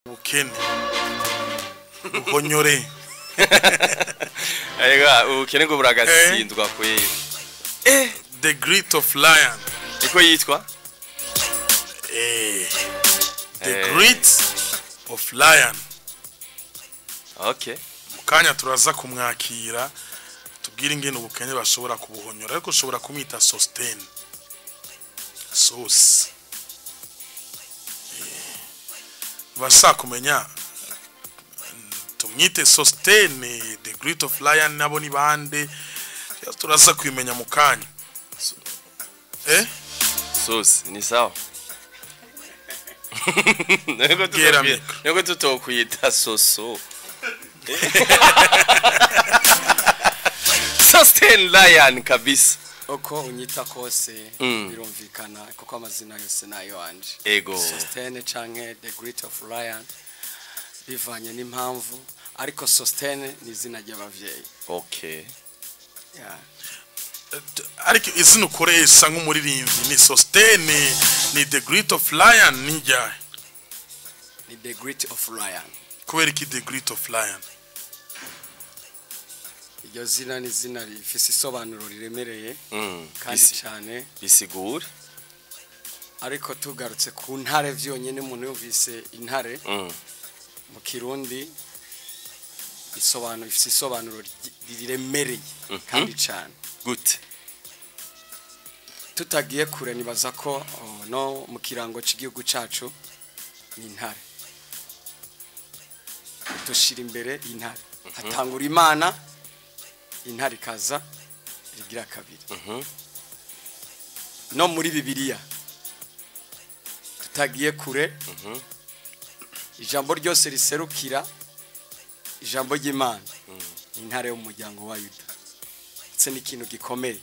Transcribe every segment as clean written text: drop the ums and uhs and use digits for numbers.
Ubukene buhonyore. Ega ubukene ngo buragatsindwa kweli. The Great of Lion. Niko yitwa? The Great of Lion. Okay. Mu kanya turaza kumwakira tubwire ingene ubukene bashobora kubuhonyora, ariko ushobora kumwita Sustain Sauce. Bashaka kumenya tumwite Sustain, The Great of Lion, nabo ni bande? Turaza kubimenya mu kanya. Sauce ni sawa. Gera micro. Niko tutokwita soso. Sustain Lion kabisa. Uko unyita kose birumvikana kuko amazina yose nayo wanje. Ego. Sustain canke The Great of Lion bivanye n'impamvu, ariko Sustain ni izina ry'abavyeyi. Okay. Yeah. Ariko izina ukoresha nk'umuririmbyi ni Sustain, ni The Great of Lion, ni ryahe? Ni The Great of Lion. Kubera iki The Great of Lion? Iryo zina ni izina rifise isobanuro riremereye kandi cyane. Bisigura. Ariko tugarutse ku ntare vyonyene, umuntu yumvise intare mu Kirundi isobanuro ifise isobanuro riremereye kandi cyane. Gute? Tutagiye kure nibaza ko no mu kirango cy'igihugu cacu ni intare. Dushira imbere intare. Hatangura Imana, intare ikaza rigira kabiri. No muri Bibiliya tutagiye kure, ijambo ryose riserukira ijambo ry'Imana, intare yo mu muryango wa Yuda, ndetse n'ikintu gikomeye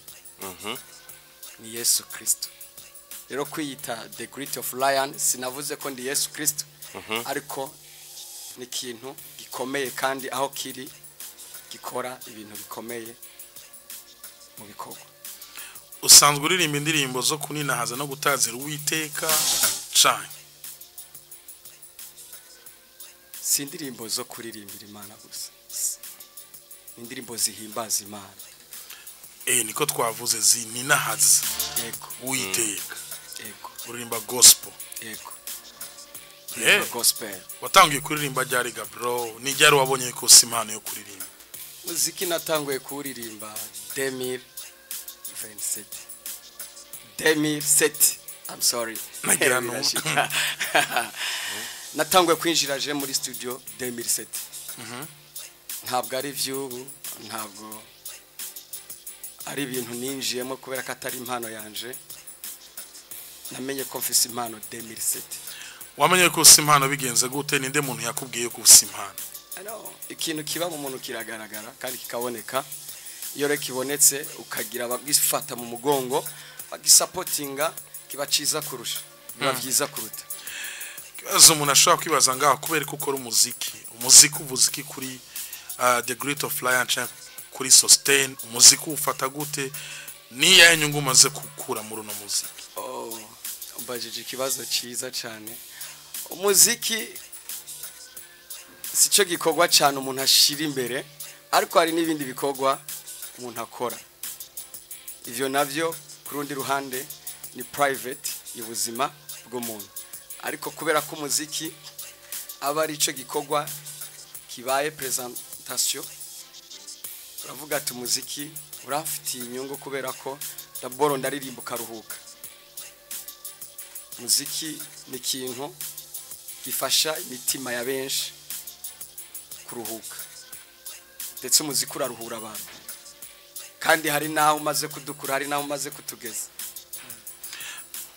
ni Yesu Kristo. Rero kwiyita The Great of Lion, sinavuze ko ndi Yesu Kristo, ariko ni ikintu gikomeye kandi aho kiri gikora ibintu bikomeye mu bikorwa. Usanzwe uririmba indirimbo zo kuninahaza no gutazira Uwiteka cane? Si indirimbo zo kuririmbira Imana gusa, ni indirimbo zihimbaza Imana. Niko twavuze zininahaza. Yego. Uwiteka. Yego. Uririmba gospel. Yego. Uririmba gospel. Watangiye kuririmba ryari ga bro? Ni ryari wabonye ko si impano yo kuririmba? Muziki natanguye kuririmba 2027. 2007. I'm sorry. Nagira no. Birashika. Natanguye kwinjira je muri studio 2007. Ntabwo ari vy'ubu, ntabwo ari ibintu ninjiyemo kubera ko atari impano yanje. Namenye ko mfise impano 2007. Wamenye ko si impano bigenze gute? Ninde muntu yakubwiye ko si impano? Ano, ikintu kiba mu muntu kiragaragara kandi kikaboneka. Iyo rero kibonetse ukagira abagifata mu mugongo bagisapotinga, kiba ciza kurusha, biba vyiza kuruta. Ikibazo umuntu ashobora kwibaza ngaho, kubera ko ukora umuziki, umuziki uvuze iki kuri The Great of Lion canke kuri Sustain? Umuziki ufata gute? Ni iyahe nyungu umaze gukura muri uno muziki? Oh, umbajije ikibazo ciza cane. Umuziki sico gikorwa cane umuntu ashira imbere, ariko hari n'ibindi bikorwa umuntu akora. Ivyo navyo ku rundi ruhande ni private y'ubuzima bw'umuntu, ariko kubera ko umuziki aba ari ico gikorwa kibaye presentation, uravuga ati umuziki uramfitiye inyungu kubera ko daboro ndaririmba ukaruhuka. Umuziki ni ikintu gifasha imitima ya benshi kuruhuka, ndetse umuziki uraruhura abantu, kandi hari naho umaze kudukura, hari naho umaze kutugeza.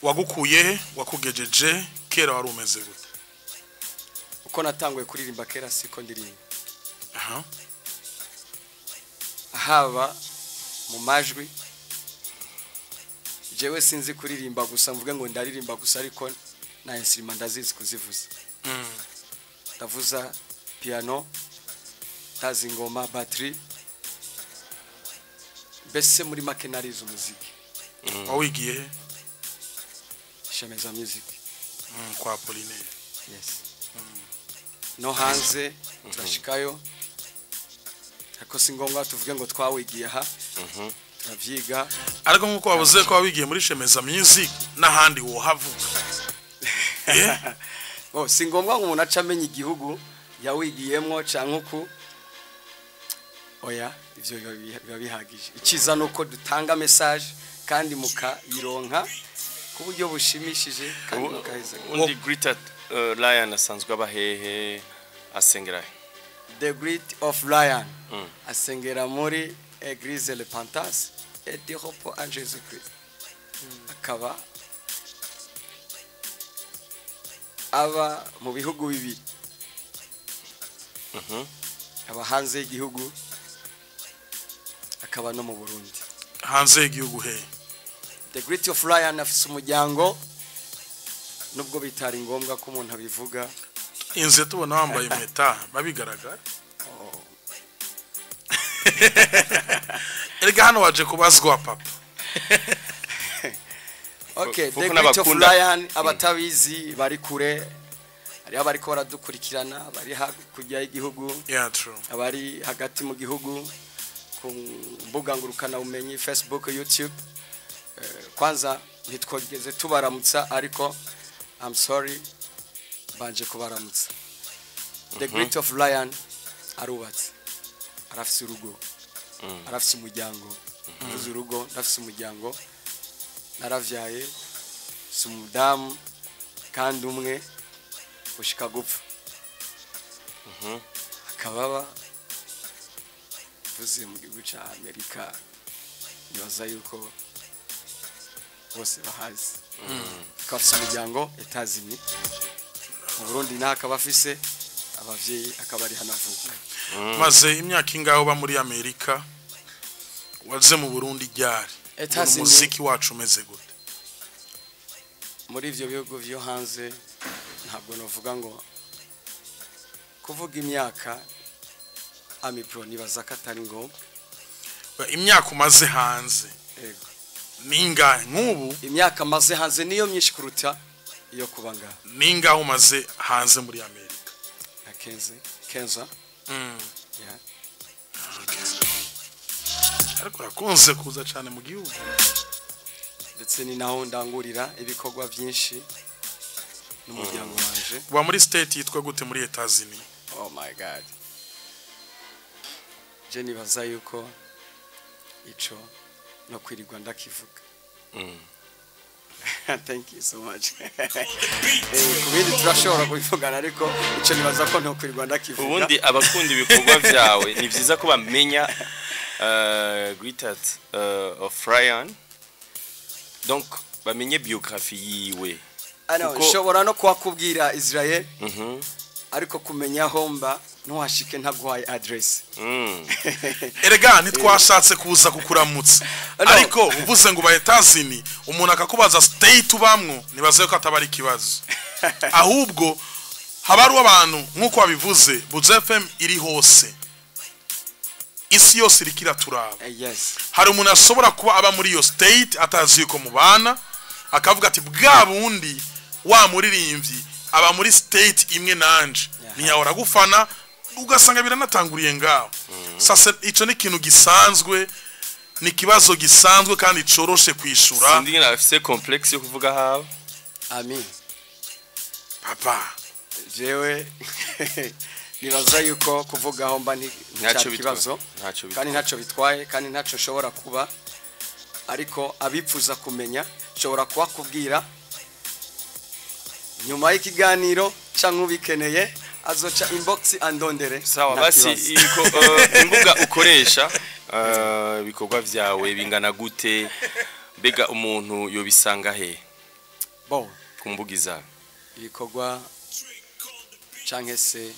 Wagukuye he? Wakugejeje kera wari umeze gute? Uko natanguye kuririmba kera siko ndirimba. Haba mu majwi, jewe sinzi kuririmba gusa mvuge ngo ndaririmba gusa, ariko na instrument ndazizi kuzivuza. Ndavuza piano, ndazi ingoma, batterie, mbese muri make narize umuziki. Wawigiye he? Shemeza Music. Kwa Apollinaire. Yes. No hanze turashikayo, ariko si ngombwa tuvuge ngo twawigiye aha, turavyiga. Ariko nkuko wavuze ko wabigiye muri Shemeza Music, n'ahandi wohavuga. Oh, si ngombwa ngo umuntu aca amenya igihugu yawigiyemwo canke uku, oya, ivyo biba bihagije. Iciza nuko dutanga message kandi mukayironka ku buryo bushimishije kandi mukaheza. Undi Greater Lion asanzwe aba hehe, asengera he? The Great of Lion asengera muri Église Repentance et de Repos en Jésus Christ, akaba aba mu bihugu bibiri, aba hanze y'igihugu, akaba no mu Burundi. Hanze y'igihugu he? The Great of Lion afise umuryango, nubwo bitari ngombwa ko umuntu abivuga. Inze tubona wambaye impeta, babigaragara. Erega hano waje kubazwa, papa. Okay, Kuko The Great of n'abakunda- Lion, abatabizi bari kure, hariho abariko baradukurikirana bari hakurya y'igihugu, Yeah, true. abari hagati mu gihugu ku mbuga ngurukanabumenyi, Facebook, YouTube. Kwanza ntitwogeze tubaramutsa, ariko I'm sorry, banje kubaramutsa. The Great of Lion arubatse, arafise urugo, arafise umuryango. Mvuze urugo, ndafise umuryango, naravyaye, si umudamu kandi umwe gushika gupfa, akababa mvuze mu gihugu ca Amerika, nibaza yuko bose bahazi. Akaba afise umuryango Etazini, mu Burundi naho akaba afise abavyeyi, akaba ari hanavuka. Maze imyaka ingahe uba muri Amerika? Waze mu Burundi ryari? Etazini. Umuziki wacu umeze gute? Muri ivyo bihugu vyo hanze ntabwo novuga ngo kuvuga imyaka, amipro, nibaza ko atari ngombwa. Imyaka umaze hanze Ego. ni ingahe nk'ubu? Imyaka maze hanze niyo myinshi kuruta iyo kuba ngaha. Ni ingahe umaze hanze muri Amerika? Na 15, 15. Yeah. Ariko urakunze kuza cyane mu gihugu. Ndetse ni naho ndangurira ibikorwa byinshi n'umuryango wanje. Uba muri state yitwa gute muri Etazini? Oh my God, je nibaza yuko ico no kwirirwa ndakivuga. Thank you so much. Ku bindi turashobora kubivugana, ariko ico nibaza ko no kwirirwa ndakivuga. Ubundi abakunda ibikorwa byawe ni byiza ko bamenya Greater of Ryan, donc bamenye biographie yiwe. Ano, nshobora no kuhakubwira, Israel, ariko kumenya aho mba ntuhashike ntaguhaye address. Erega ntitwashatse kuza kukuramutsa, No. ariko uvuze ngo uba Etazini, umuntu akakubaza state ubamwo, nibaze ko ataba ari ikibazo. Ahubwo haba hariho abantu, nk'uko wabivuze, Buja FM iri hose, isi yose iriko iraturaba. Yes. Hari umuntu ashobora kuba aba muri iyo state atazi yuko mubana, akavuga ati: "Bwa bundi wa muririmbyi aba muri state imwe nanje." Ntiyahora agufana, ugasanga biranatanguriye ngaho. Sasa ico ni ikintu gisanzwe, ni ikibazo gisanzwe kandi coroshe kwishura. Sindi ngena afise complexe yo kuvuga hawe. Amin. Papa. Jewe nibaza yuko kuvuga aho mba Ntacyo nticyari bitwaye. ikibazo. Ntacyo bitwaye. Kandi ntacyo bitwaye, kandi ntacyo nshobora kuba, ariko abipfuza kumenya nshobora kuhakubwira nyuma y'ikiganiro, cyangwa ubikeneye azoca inbox andondere. Sawa. Nta Basi kibazo. Imbuga ukoresha, ibikorwa vyawe bingana gute? Mbega umuntu yobisanga he Bon. ku mbuga zawe? Ibikorwa canke se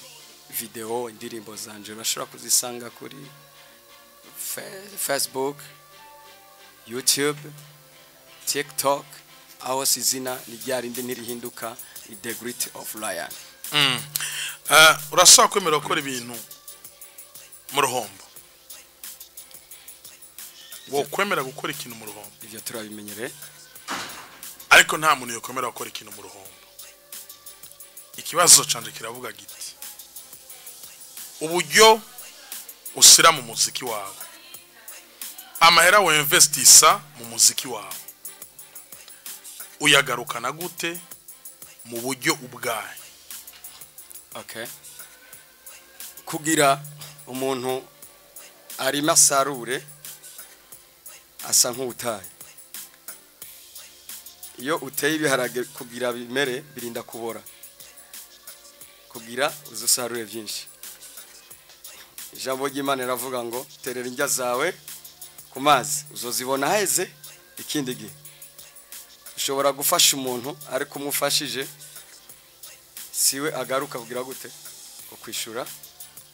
video, indirimbo zanje urashobora kuzisanga kuri Facebook, YouTube, TikTok, aho si izina ni rya rindi, ntirihinduka, ni The Great of Lion. Urashobora kwemera gukora ibintu mu ruhombo? Wo kwemera gukora ikintu mu ruhombo? Ivyo turabimenyereye. Ariko nta muntu yokwemera gukora ikintu mu ruhombo. Ikibazo canje kiravuga giti: Uburyo ushyira mu muziki wawe, amahera winvestisa mu muziki wawe, uyagarukana gute mu buryo ubwaye? Okay, kugira umuntu arima asarure asa nk'utaye. Iyo uteye ibiharage, kugira bimere birinda kubora, kugira uzusarure byinshi. Ijambo ry'Imana riravuga ngo terera indya zawe ku mazi, uzozibona haheze ikindi gihe. Ushobora gufasha umuntu, ariko umufashije siwe agaruka kugira gute kukwishura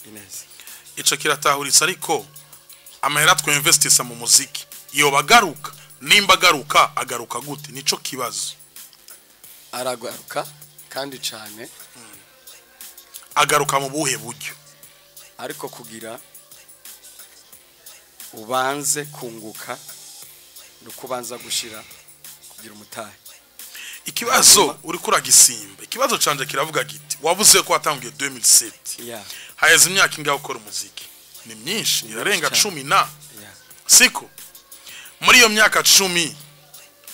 ineza. Ico kiratahuritse, ariko amahera twinvestisa mu muziki iyo bagaruka, nimba agaruka, agaruka gute? Nico kibazo. Aragaruka kandi cyane. Agaruka mu buhe buryo? Ariko kugira ubanze kunguka ni uko ubanza gushira kugira umutahe. Ikibazo uriko uragisimba. Ikibazo canje kiravuga giti: wavuze ko watangiye 2007. Haheze imyaka ingahe ukora umuziki? Ni myinshi, irarenga cyane. 10 na siko? Muri iyo myaka 10,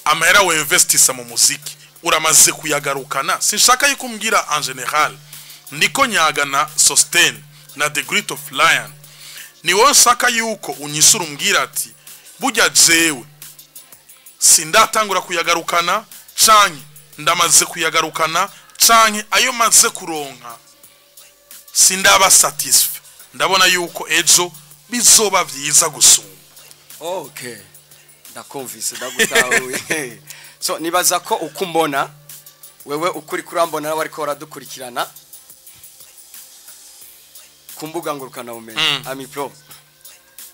amahera winvestisa mu muziki uramaze kuyagarukana? Sinshaka yuko umbwira en général, ndiko nyaga na Sustain na The Great of Lion. Ni wowe nshaka yuko unyisura, umbwira ati burya jewe sindatangura kuyagarukana, canke ndamaze kuyagarukana, canke ayo maze kuronka sindaba satisfait, ndabona yuko ejo bizoba vyiza gusumba. Okay, ndakumvise, ndagutahuye. So nibaza ko uko umbona wewe, ukuri kurambona nawe ariko baradukurikirana ku mbuga ngurukanabumenyi, Amipro,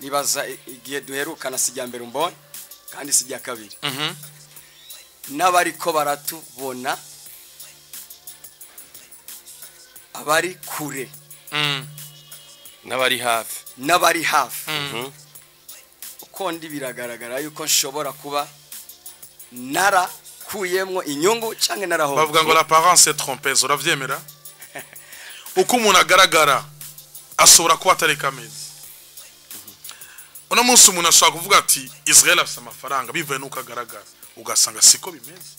nibaza igihe duherukana si irya mbere umbona kandi si irya kabiri. N'abariko baratubona, abari kure n'abari hafi, n'abari hafi, uko ndi biragaragara yuko nshobora kuba narakuyemwo inyungu canke narahomba. Bavuga ngo l'apparence est trompeuse, uravyemera? Uko umuntu agaragara ashobora kuba atari kameze. Uno munsi umuntu ashobora kuvuga ati Israel afise amafaranga bivuye nuko agaragara, ugasanga siko bimeze.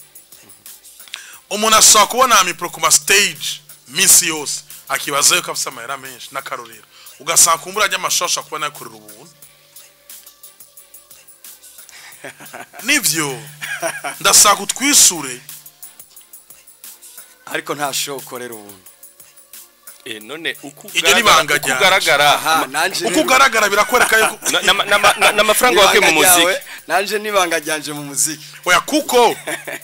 Umuntu ashobora kubona Amipro ku ma stage minsi yose, akibaza yuko afise amahera menshi n'akarorero, ugasanga kumbura ry'amashusho ashobora kuba nakorera ubuntu. Nivyo ndashaka utwishure. Ariko nta show ukorera ubuntu. None uko Iryo ni ibanga ugaragara, uko ryanje. ugaragara Aha, nanje Uko ugaragara birakwereka yuko n'amafaranga wakuye mu n'ibanga muziki. ryawe, nanje n'ibanga ryanje mu muziki. Oya, kuko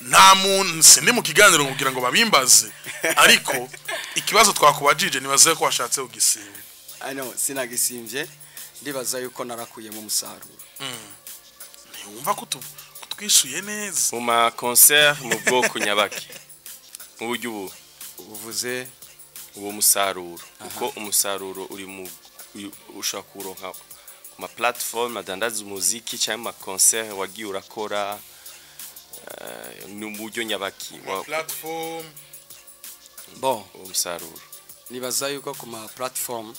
nta muntu, sindi mu kiganiro kugira ngo babimbaze, ariko ikibazo twakubajije nibaze ko washatse kugisimba. I know, sinagisimvye. Ndibaza yuko narakuyemo umusaruro. Ntiwumva ko twishuye neza? Mu ma concert, mu bwoko nyabaki, mu buryo ubu Uvuze uwo musaruro, kuko umusaruro uri mu ushobora kuwuronka ku ma platform adandaza umuziki cyangwa ma concert wagiye urakora, ni mu buryo nyabaki Platform. Bon, uwo musaruro? Nibaza yuko ku ma platform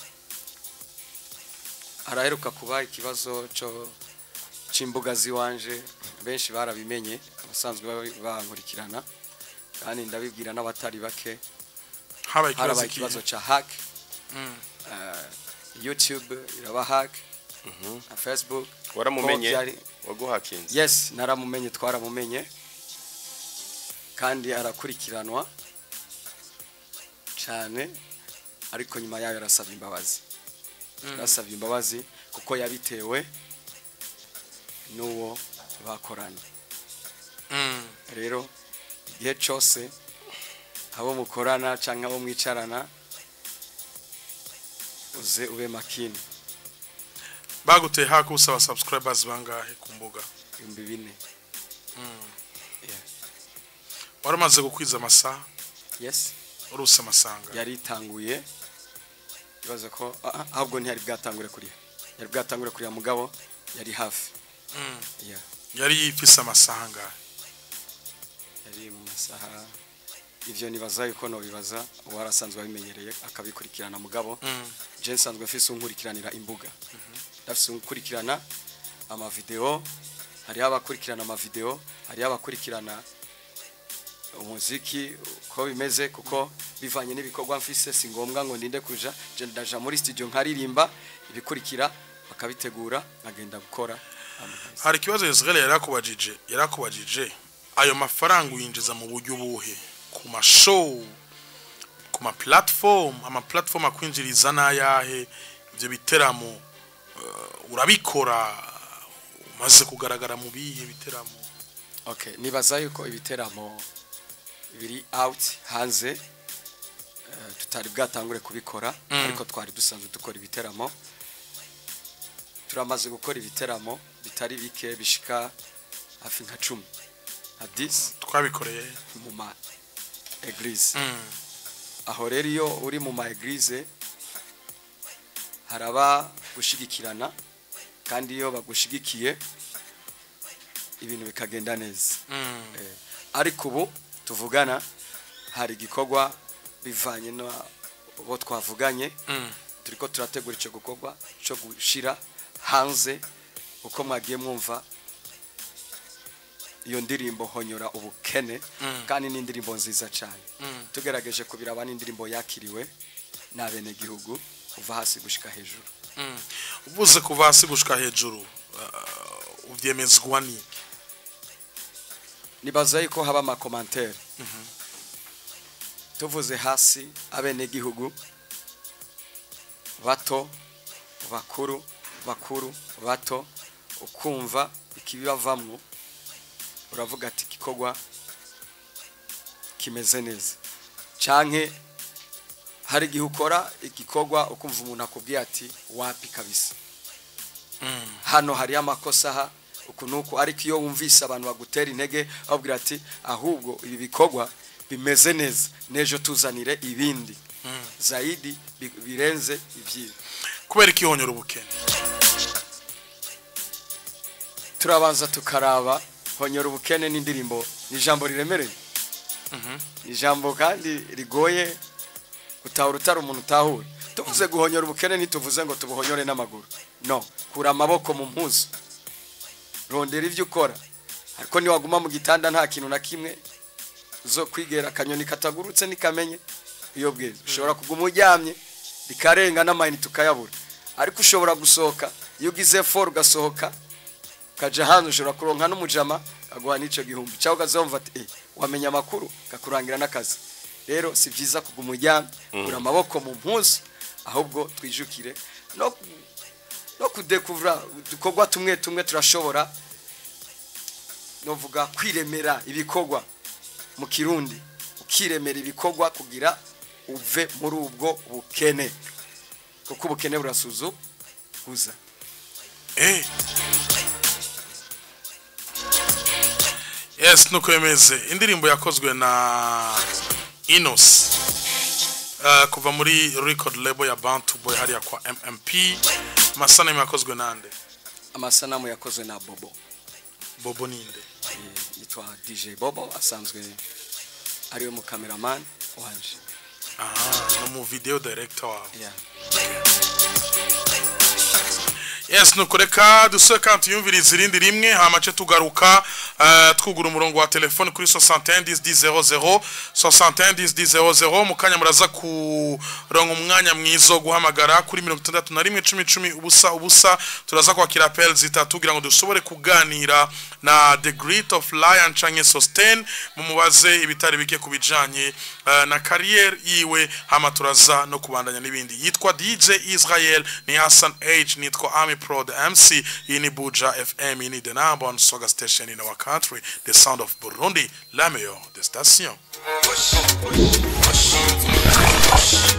haraheruka kuba ikibazo cyo c'imbuga ziwanje. Benshi barabimenye abasanzwe bankurikirana, kandi ndabibwira n'abatari bake. Habaye ikibazo? Harabaye ikibazo ca hack. YouTube iraba hack na Facebook. Waramumenye? Ko Waguhakinze? Yes, naramumenye, twaramumenye kandi arakurikiranwa cyane, ariko nyuma yayo arasaba imbabazi. Arasaba imbabazi kuko yabitewe n'uwo bakorana. Rero igihe cyose abo mukorana cyangwa abo mwicarana, uze ube makini. Baguteye hack usaba subscribers bangahe ku mbuga? 4000. Yeah. Waramaze gukwiza amasaha? Yes. Uruse amasanga? Yari itanguye, ibaza ko ahubwo ntiyari bwatangure kuriya, yari bwatangure kuriya, mugabo yari hafi. Yeah. Yari yifise amasaha angahe? Yari mu masaha Ivyo nibaza yuko no bibaza uwarasanzwe abimenyereye akabikurikirana, mugabo je nsanzwe mfise unkurikiranira imbuga, ndafise unkurikirana amavideo, hariho abakurikirana amavideo, hariho abakurikirana umuziki uko bimeze, kuko bivanye n'ibikorwa mfise si ngombwa ngo ndinde kuja, je ndaja muri studio nkaririmba, ibikurikira bakabitegura, nkagenda gukora. Hari ikibazo Israel yarakubajije ayo mafaranga uyinjiza mu buryo ubuhe? Ku ma show, ku ma platform, ama platform akwinjiriza n'ayahe? Ibyo biteramo urabikora, umaze kugaragara mu bihe biteramo? Okay, nibaza yuko ibiteramo biri out hanze tutari bwatangure kubikora, ariko twari dusanzwe dukora ibiteramo. Turamaze gukora ibiteramo bitari bike, bishika hafi nka 10, nka 10. Twabikoreye mu ma église. Aho rero iyo uri mu ma église haraba gushigikirana, kandi iyo bagushigikiye ibintu bikagenda neza. Ariko ubu tuvugana hari igikorwa, bivanye n'abo twavuganye, turiko turategura ico gikorwa cyo gushira hanze uko mwagiye mwumva iyo ndirimbo Honyora Ubukene, kandi ni indirimbo nziza cyane. Tugerageje kubiraba, n'indirimbo yakiriwe n'abenegihugu kuva hasi gushika hejuru. Uvuze kuva hasi gushika hejuru, uvyemezwa niki? Nibaza yuko haba ama commentaires. Tuvuze hasi, abenegihugu bato, bakuru, bakuru, bato, ukumva ikibibavamwo uravuga ati igikorwa kimeze neza. Canke hari igihe ukora igikorwa ukumva umuntu akubwiye ati wapi kabisa, hano hari amakosa aha, uku nuku. Ariko iyo wumvise abantu bagutera intege babwira ati ahubwo ibi bikorwa bimeze neza, n'ejo tuzanire ibindi zaidi birenze ivyibi. Kubera iki Honyora Ubukene? Turabanza tukaraba Honyora Ubukene n'indirimbo, ni ijambo riremereye, ni ijambo kandi rigoye gutahura utari umuntu utahura. Tuvuze guhonyora ubukene ntituvuze ngo tubuhonyore n'amaguru, no kura amaboko mu mpuzu, rondera ivyo ukora. Ariko niwaguma mu gitanda nta kintu na kimwe zo kwigera, akanyoni katagurutse nikamenye iyo bwiza. Ushobora kuguma uryamye bikarenga n'amayinite ukayabura, ariko ushobora gusohoka. Iyo ugize for ugasohoka ukaja hanze, ushobora kuronka n'umujama aguha n'ico gihumbi, cyangwa ukazumva ati wamenya amakuru kakurangira n'akazi. Rero si byiza kuguma uryamye, kura amaboko mu mpuzu, ahubwo twijukire no kudekuvura udukorwa tumwe tumwe. Turashobora novuga kwiremera ibikorwa, mu Kirundi ukiremera ibikorwa kugira uve muri ubwo bukene, kuko ubukene burasuzuguza. Yes, nuko bimeze. Indirimbo yakozwe na Inos kuva muri record label ya Bantu Boy hariya kwa MMP. Amasanamu yakozwe nande? Amasanamu yakozwe na Bobo. Bobo ninde? Yitwa DJ Bobo, asanzwe ariwe mu cameraman wanje. Ah, no mu video director wawe? Yeah. Yes, nuko reka dusubire kandi tuyumvirize irindi rimwe, hama ce tugaruka twugura umurongo wa telefone kuri 61 10 10 00, 61 10 10 00. Mu kanya muraza kuronka umwanya mwiza wo guhamagara kuri 61 10 10 0 0. Turaza kwakira appel zitatu kugira ngo dushobore kuganira na The Great of Lion canke Sustain, mumubaze ibitari bike kubijanye na carrière yiwe, hama turaza no kubandanya n'ibindi. Yitwa DJ Israel, ni Hassan H, nitwa Ami Pro the MC. Iyi ni Buja FM, iyi ni the number one soga station in our country, the sound of Burundi, la meilleure des stations. Push, push, push, push.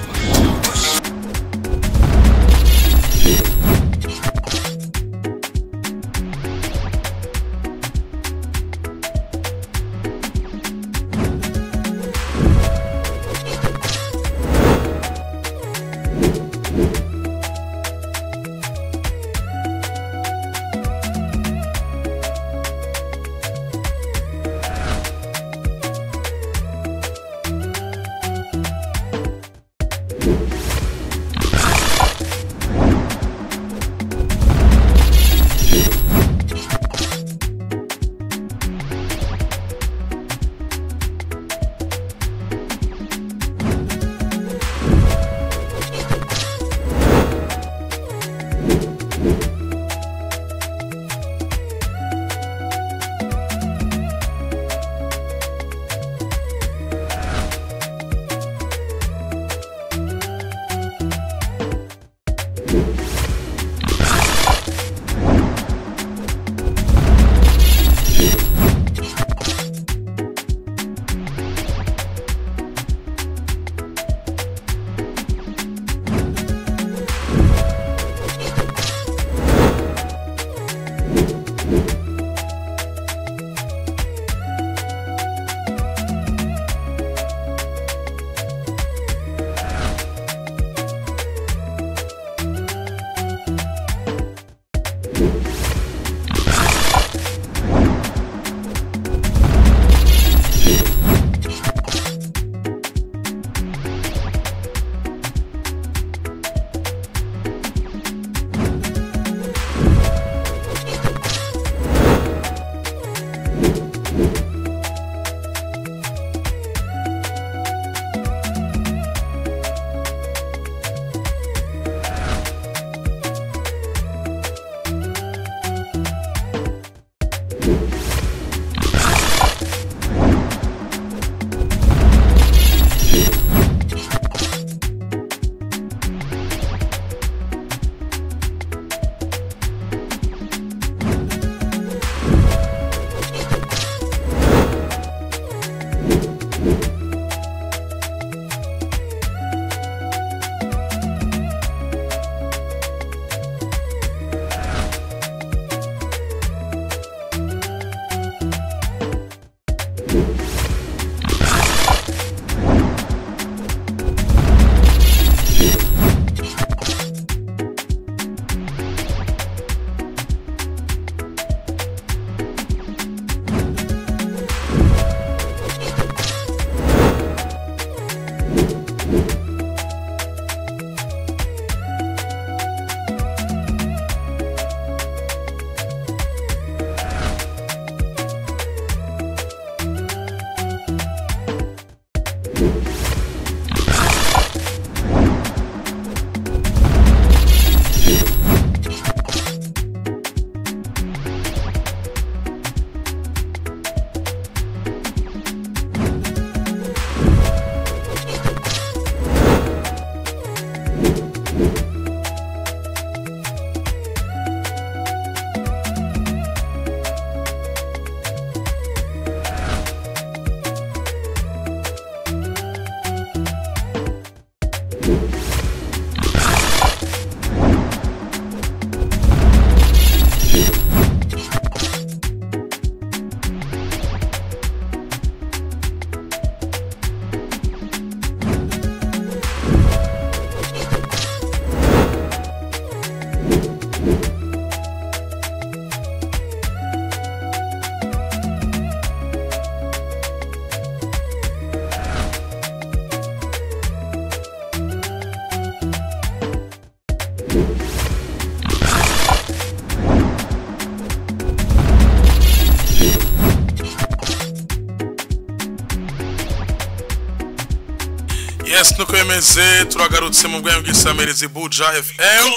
Yes, nuko yemeze, turagarutse mu bwanyu bw'isamirizi Buja FM.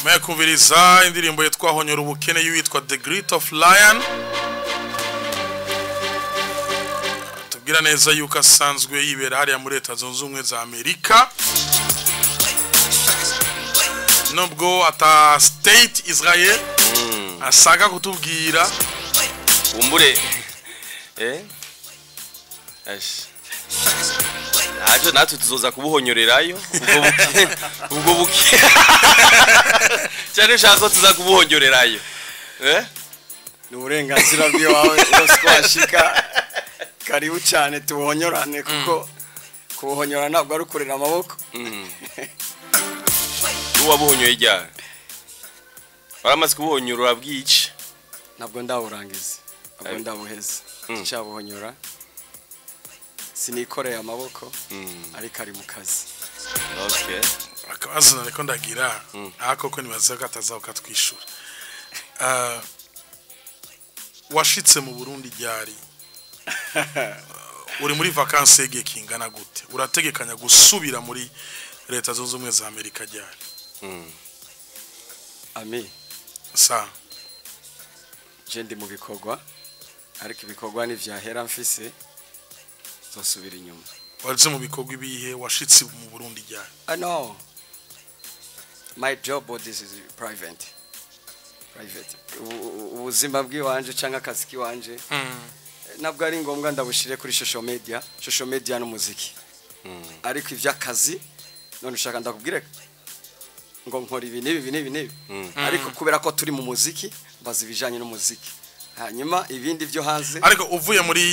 Mwakumviriza indirimbo yitwa Honyora Ubukene y'uwitwa The Great of Lion. Tubwira neza yuko asanzwe yibera hariya muri Leta Zunze Ubumwe za Amerika. Nubwo ata state Israel asaga kutubwira Umbure ash Ajo natwe tuzoza kubuhonyorerayo ubwo buke cyane ushaka tuza kubuhonyorerayo ni uburenganzira bwawe bwose kwashika. Karibu cyane tubuhonyorane, kuko kubuhonyora ntabwo ari ukurera amaboko. Uwabuhonyoye ryari? Waramaze kubuhonyora urabwica? Ntabwo ndawurangiza, ntabwo ndabuheza. Cyabuhonyora sinikoreye amaboko, ariko ari mu kazi. Okay. Akabazo nariko ndagira aha koko nibaza ko atazaho katwishura. Washitse mu Burundi ryari? Uri muri vacances y'igihe kingana gute? Urategekanya gusubira muri Leta Zunze Ubumwe za Amerika ryari? Ami, sa je ndi mu bikorwa, ariko ibikorwa ntivyahera mfise zosubira inyuma. Waje mu bikorwa ibihe? Washitse mu Burundi ryari? Ah no, my job, this is private, private. Ubuzima bw'iwanje canke akazi k'iwanje ntabwo ari ngombwa ndabushire kuri social media. Social media n'umuziki, ariko ivy'akazi, none ushaka ndakubwire ngo nkora ibi n'ibi, ibi n'ibi n'ibi? Ariko kubera ko turi mu muziki, mbaza ibijanye n'umuziki, hanyuma ibindi byo hanze. Ariko uvuye muri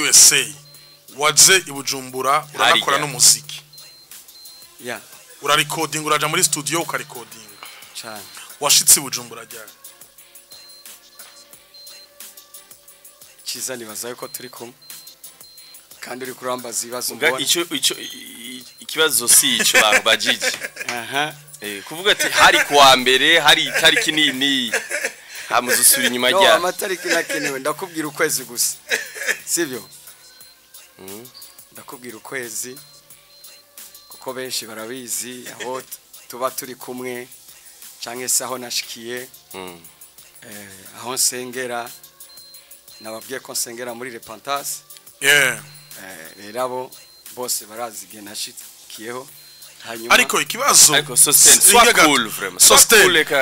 USA waje i Bujumbura, uranakora Harya. n'umuziki? Ya. Urarikodinga, uraja muri studio ukarikodinga? Cyane. Washitse i Bujumbura ryari? Cyiza, nibaza yuko turi kumwe kandi uri kurambaza ibibazo Muga mbona. Ico ikibazo si ico bakubajije. Aha. Kuvuga ati hari kuwa mbere, hari itariki nini, hamuzusubira inyuma No, rya amatariki nakenewe, ndakubwira ukwezi gusa, sibyo? Ndakubwira ukwezi kuko benshi barabizi aho tuba turi kumwe cyangwa se aho nashikiye, aho nsengera. Nababwiye ko nsengera muri Repentance. Rero abo bose barazi igihe nashikiyeho, hanyuma Ariko ikibazo Ariko Sosten, sois cool, vraiment. Sois Sosten, cool,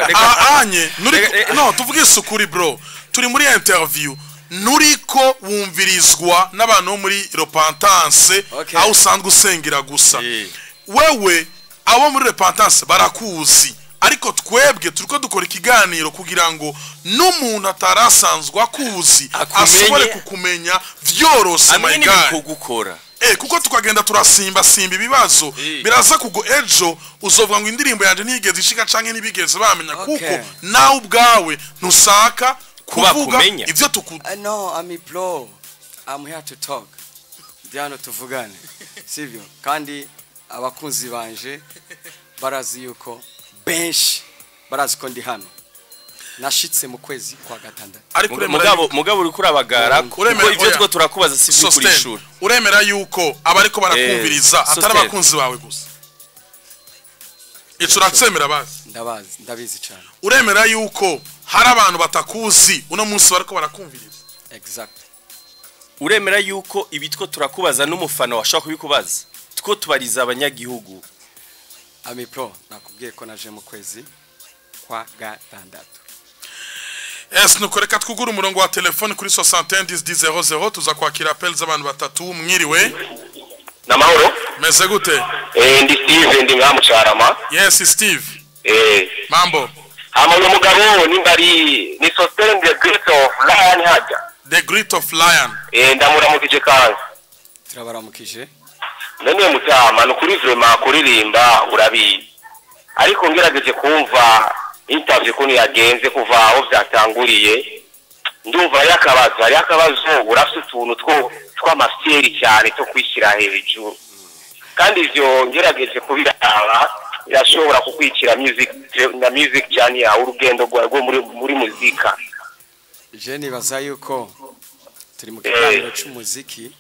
anye nuri no tuvuge isukuri bro, turi muri interview, nuriko wumvirizwa n'abantu bo muri Repentance aho usanzwe usengera gusa. Wewe abo muri Repentance barakuzi, ariko twebwe turiko dukora ikiganiro kugira ngo n'umuntu atarasanzwe akuzi Akumenye. ashobore kukumenya vyorose, my Amenye guy. n'ibikorwa ukora. Kuko tukagenda turasimba simba ibibazo, biraza kugo ejo uzovuga ngo indirimbo yanje ntiyigeze ishika canke ntibigeze bamenya, kuko nawe ubwawe ntusaka Kuba kuvuga kumenya. ivyo tuku No, I'm a pro. I'm here to talk. Ndi hano tuvugane, sibyo? Kandi abakunzi banje barazi yuko, benshi barazi ko ndi hano. Nashitse mu kwezi kwa gatandatu. Ariko uremera Mugabo uriko urabagara kuko ivyo Oya. two turakubaza si ivyo Sosten, kurishura. uremera yuko abariko barakumviriza atari Sosten. abakunzi bawe gusa? Ico uratsemera bazi? Ndabazi, ndabizi cyane. Uremera yuko hari abantu batakuzi uno munsi bariko barakumviriza? Exact. Uremera yuko ibi two turakubaza n'umufana washobora kubikubaza? Two tubariza abanyagihugu. Ami pro, nakubwiye ko naje mu kwezi kwa gatandatu. Es nuko reka twugure umurongo wa telefone kuri 61 10 00, tuza kwakira appel z'abantu batatu. Mwiriwe? Namahoro. Meze gute? Ndi Steve, ndi ngaha mu Carama. Yes, Steve. Mambo? Hama uyu mugabo nimba ari ni Sosten the Great of Lion hajya? The Great of Lion. Ndamuramukije kandi. Turabaramukije. None mutama, ni ukuri vraiment kuririmba urabizi, ariko ngerageje kumva interview ukuntu yagenze kuva aho byatanguriye, ndumva hariyo akabazo. Urafite utuntu two tw'amaseri cyane two kwishyira hejuru, kandi ivyo ngerageje kubiraba birashobora kukwicira music na music journey yawe, urugendo rwawe rwo muri muzika. Je nibaza yuko turi mu kiganiro c'umuziki,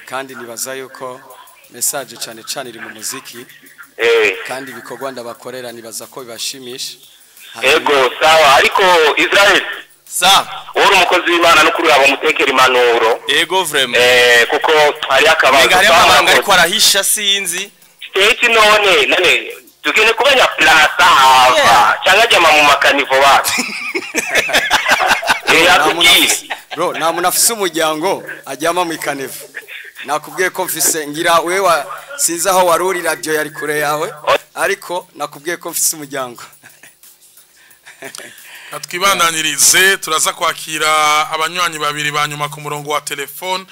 kandi nibaza yuko Message cyane cyane iri mu muziki. Kandi ibikorwa ndabakorera nibaza ko bibashimisha. Ego, sawa, ariko Israel, Sa. Uri umukozi w'Imana no kuri abo mutekera impanuro. Ego, vraiment. Kuko hari akabazo. Menga hariho amabanga ariko arahisha, sinzi. State none tugende kubanya plaza hava cyangwa jama mu makanivo wacu. Atubwire. Bro, nta muntu afise umuryango ajyama mu ikanevu. Nakubwiye ko mfise, ngira wewe sinzi aho wari uri, radio yari kure yawe, ariko nakubwiye ko mfise umuryango. Twibandanirize, turaza kwakira abanywanyi babiri ba nyuma ku murongo wa telefone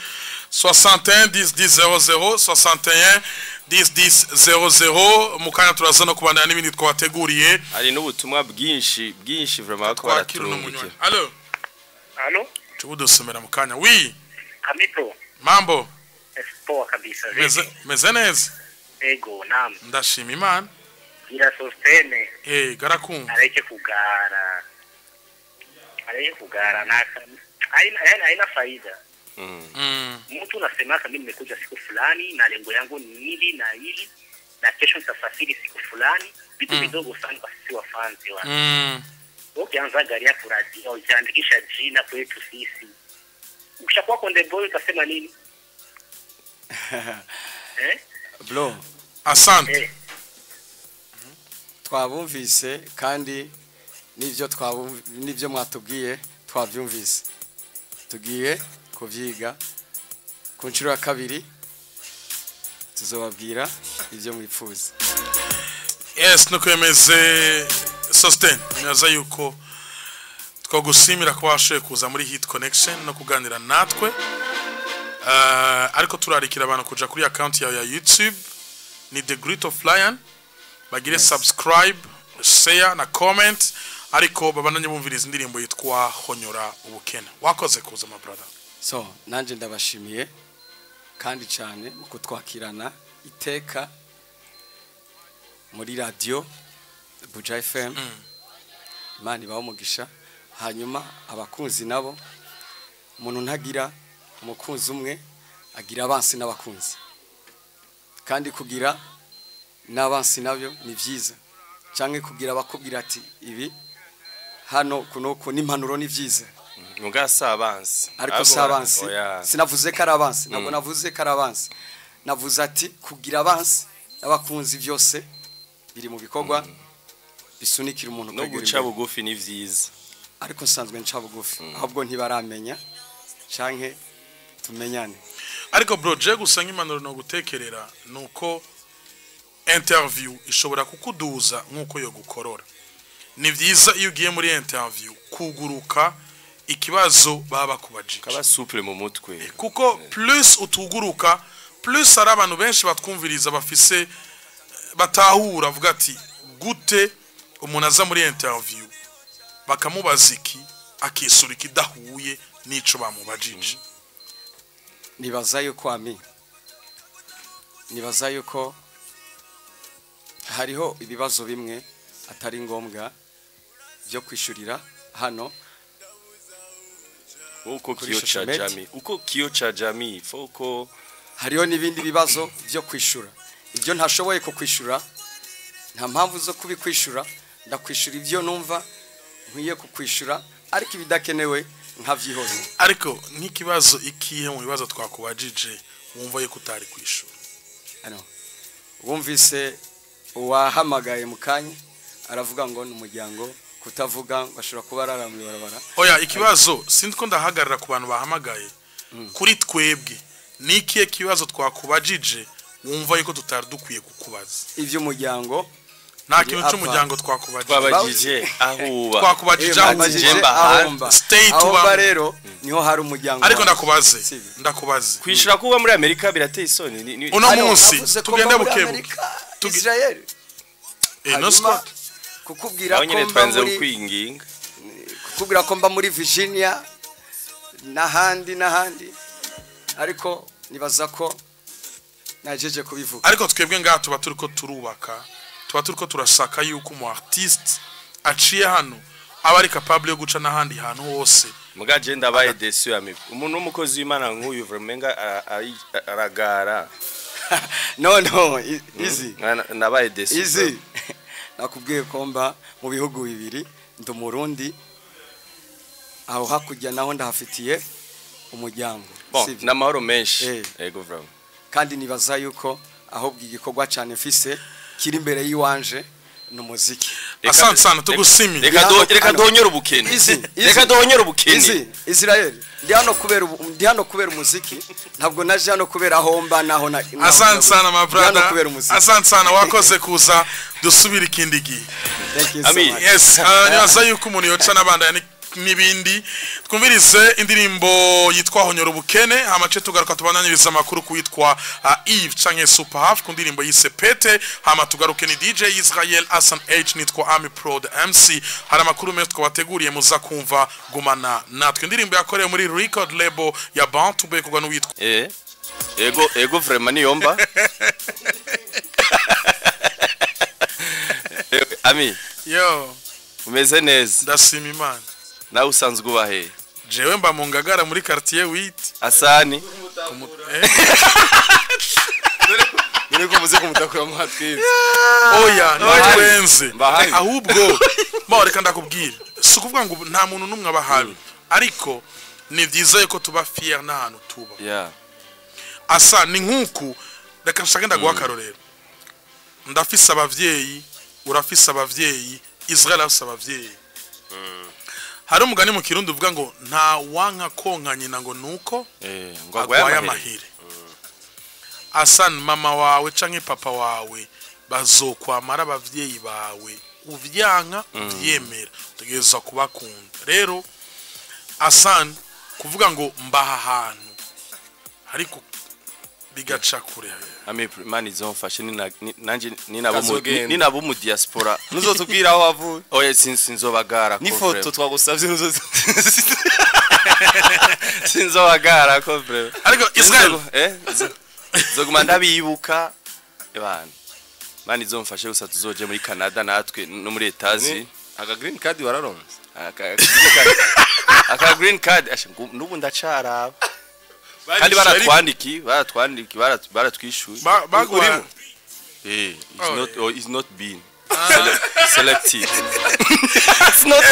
61 10 10 00, 61 10 10 00. Mu kanya turaza no kubandanya n'ibindi twabateguriye. Hari n'ubutumwa bwinshi bwinshi vraiment ko Twakira uno baraturungikira. munywanyi. Allo? Halo? Tubudusomera mu kanya. Oui. Kamito. Mambo? Poa kabisa. Meze neza? Ego, naam. Ndashima Imana. Gira Sostene. Garakumva. Areke kugara. Areke kugara na haina faida. Mtu unasemaka mimi nimekuja siku fulani na lengo yangu ni hili na hili na kesho nitasafiri siku fulani. Vitu vidogo sana kwa sisi wafanzi wa. Ukianza gari yako radio, ujiandikisha jina kwetu sisi. Ukishakuwa Konde Boy utasema nini? Bro. Asante. Twabumvise kandi nivyo mwatubwiye twavyumvise. Tugiye kuvyiga ku nshuro ya kabiri, tuzobabwira ivyo mwipfuza. Yes, nuko yemeze Sostene. Nyaza yuko twagushimira ko washoboye kuza muri Hit Connection no kuganira natwe. Ariko turarikira abantu kuja kuri account yawe ya YouTube ni The Great of Lion, bagire subscribe, share na comment, ariko babananye bumviriza indirimbo yitwa Honyora Ubukene. Wakoze kuza, my brother. So nanje ndabashimiye kandi cyane mu kutwakirana iteka muri radio Buja FM. Imana ibahe umugisha. Hanyuma abakunzi nabo, umuntu ntagira umukunzi umwe, agira abansi n'abakunzi, kandi kugira n'abansi nabyo ni byiza, canke kugira abakubwira ati ibi hano kunuko n'impanuro ni byiza. Muga si abansi. Ariko si abansi, sinavuze ko ari abansi, ntabwo navuze ko ari abansi, navuze ati kugira abansi n'abakunzi byose biri mu bikorwa bisunikira umuntu No kwegera guca imbere. bugufi ni vyiza. Ariko nsanzwe nca bugufi, ahubwo ntibaramenya canke tumenyane. Ariko bro, je gusa nk'impanuro no gutekerera nuko interview ishobora kukuduza nkuko yo gukorora. Ni vyiza iyo ugiye muri interview kuguruka ikibazo baba bakubajije, Kaba souple mu mutwe. Kuko plus utuguruka, plus ari abantu benshi batwumviriza bafise batahura, avuga ati gute umuntu aza muri interview bakamubaza iki, akisura ikidahuye n'ico bamubajije. Nibaza yuko ami nibaza yuko hariho ibibazo bimwe atari ngombwa byo kwishurira hano. Uko Kuri kio cha social media. jamii, uko kio cha jamii foko. Hariho n'ibindi bibazo byo kwishura, ibyo ntashoboye kukwishura nta mpamvu zo kubikwishura. Ndakwishura ibyo numva nkwiye kukwishura, ariko ibidakenewe nkavyihoza. Ariko nk'ikibazo ikihe mu bibazo twakubajije wumva yuko utari kwishura? Ano wumvise uwahamagaye mu kanya aravuga ngo ni umuryango kutavuga ngo ashobora kuba arara mu ibarabara. Oya, ikibazo sinzi ko ndahagarara ku bantu bahamagaye. Kuri twebwe ni ikihe kibazo twakubajije wumva yuko tutari dukwiye kukubaza? Iby'umuryango. Nta kintu Apa. cy'umuryango twakubajije. Twabajije aho uba. Twakubajije aho Mwabajije uba. aho mba. State Aho mba ubamo. rero niho hari umuryango Ariko wanjye. ndakubaze, Sibi. ndakubaze. Kwishura kuba muri Amerika birateye isoni. Uno Hano, munsi navuze ko tugende mba muri buke buke. Amerika, Israel. No Hanyuma, Scott. kukubwira Naho ko nyene mba twanze muri ukwinginga. Kukubwira ko mba muri Virginia n'ahandi n'ahandi, ariko nibaza ko najeje kubivuga. Ariko twebwe ngaha tuba turiko turubaka, tuba turiko turashaka yuko umu artiste aciye hano aba ari capable yo guca n'ahandi hantu hose. Muga je ndabaye déçu, ami. Umuntu w'umukozi w'Imana nk'uyu vraiment nga aragara. No, easy. Nabaye desu. Easy. Nakubwiye ko mba mu bihugu bibiri, ndi Umurundi, aho hakurya naho ndahafitiye umuryango. Bon, n'amahoro menshi. Ego vraiment. Kandi nibaza yuko ahubwo igikorwa cyane mfise kiri imbere yiwanje n'umuziki. Asante sana tugushimire. Reka donyora ubukene. Reka donyora ubukene. Israel, ndi hano kubera umuziki, ntabwo naje hano kubera aho mba naho na. Asante sana my brother. Asante sana wakoze kuza dusubira ikindi gihe. Thank you so much. Yes, nibaza yuko umuntu yoca n'abandanya nibindi. Twumvirize indirimbo yitwa Honyora Ubukene, hamace tugaruka tubananyiriza amakuru kuitwa Eve canke Super Half ku ndirimbo yise Pete, hama tugaruke ni DJ Israel Hassan H nitwa Ami Pro the MC. Hari amakuru menshi twabateguriye muza kumva, gumana natwe. Indirimbo yakorewe muri record label ya Bantu Be kugwa n'uwitwa ego vraiment niyomba. Ami yo umeze neza, ndashima Imana. Nawe usanzwe uba he? Jewe mba mu Ngagara muri quartier 8. Asani None ko muze kumutakura mu hatwize. Oya, nitwenze. Ahubwo bo reka ndakubwira. Si ukuvuga ngo nta muntu numwe abahabi. Ariko ni byiza yuko tuba fier n'ahantu tuba. Yeah. Asa ni nkuku reka nshaka ndaguha akarorero. Ndafise abavyeyi, urafise abavyeyi, Israel afise abavyeyi. Hari umugani mu Kirundi uvuga ngo nta wanka konka nyina ngo nuko ngo agwaye amahire. Asan mama wawe canke papa wawe bazokwamara abavyeyi bawe uvyanka uvyemera utegerezwa kubakunda. Rero Asan kuvuga ngo mbaha hantu ariko bigaca kure. Ami mani izomfashe nanje ninabo mu diaspora nuzotubwira aho wavuye. Oya sinzobagara ko ni foto twagusavye nuzo sinzobagara ko vraiment. Ariko Israel zoguma ndabibuka ebana. Mani izomfashe gusa tuzoje muri Canada natwe no muri Etazi. Aka green card wararonse? Aka green card nubu ndacaraba. Kandi baratwandiki baratwishuye. Bagurimo. It's not been selected. It's not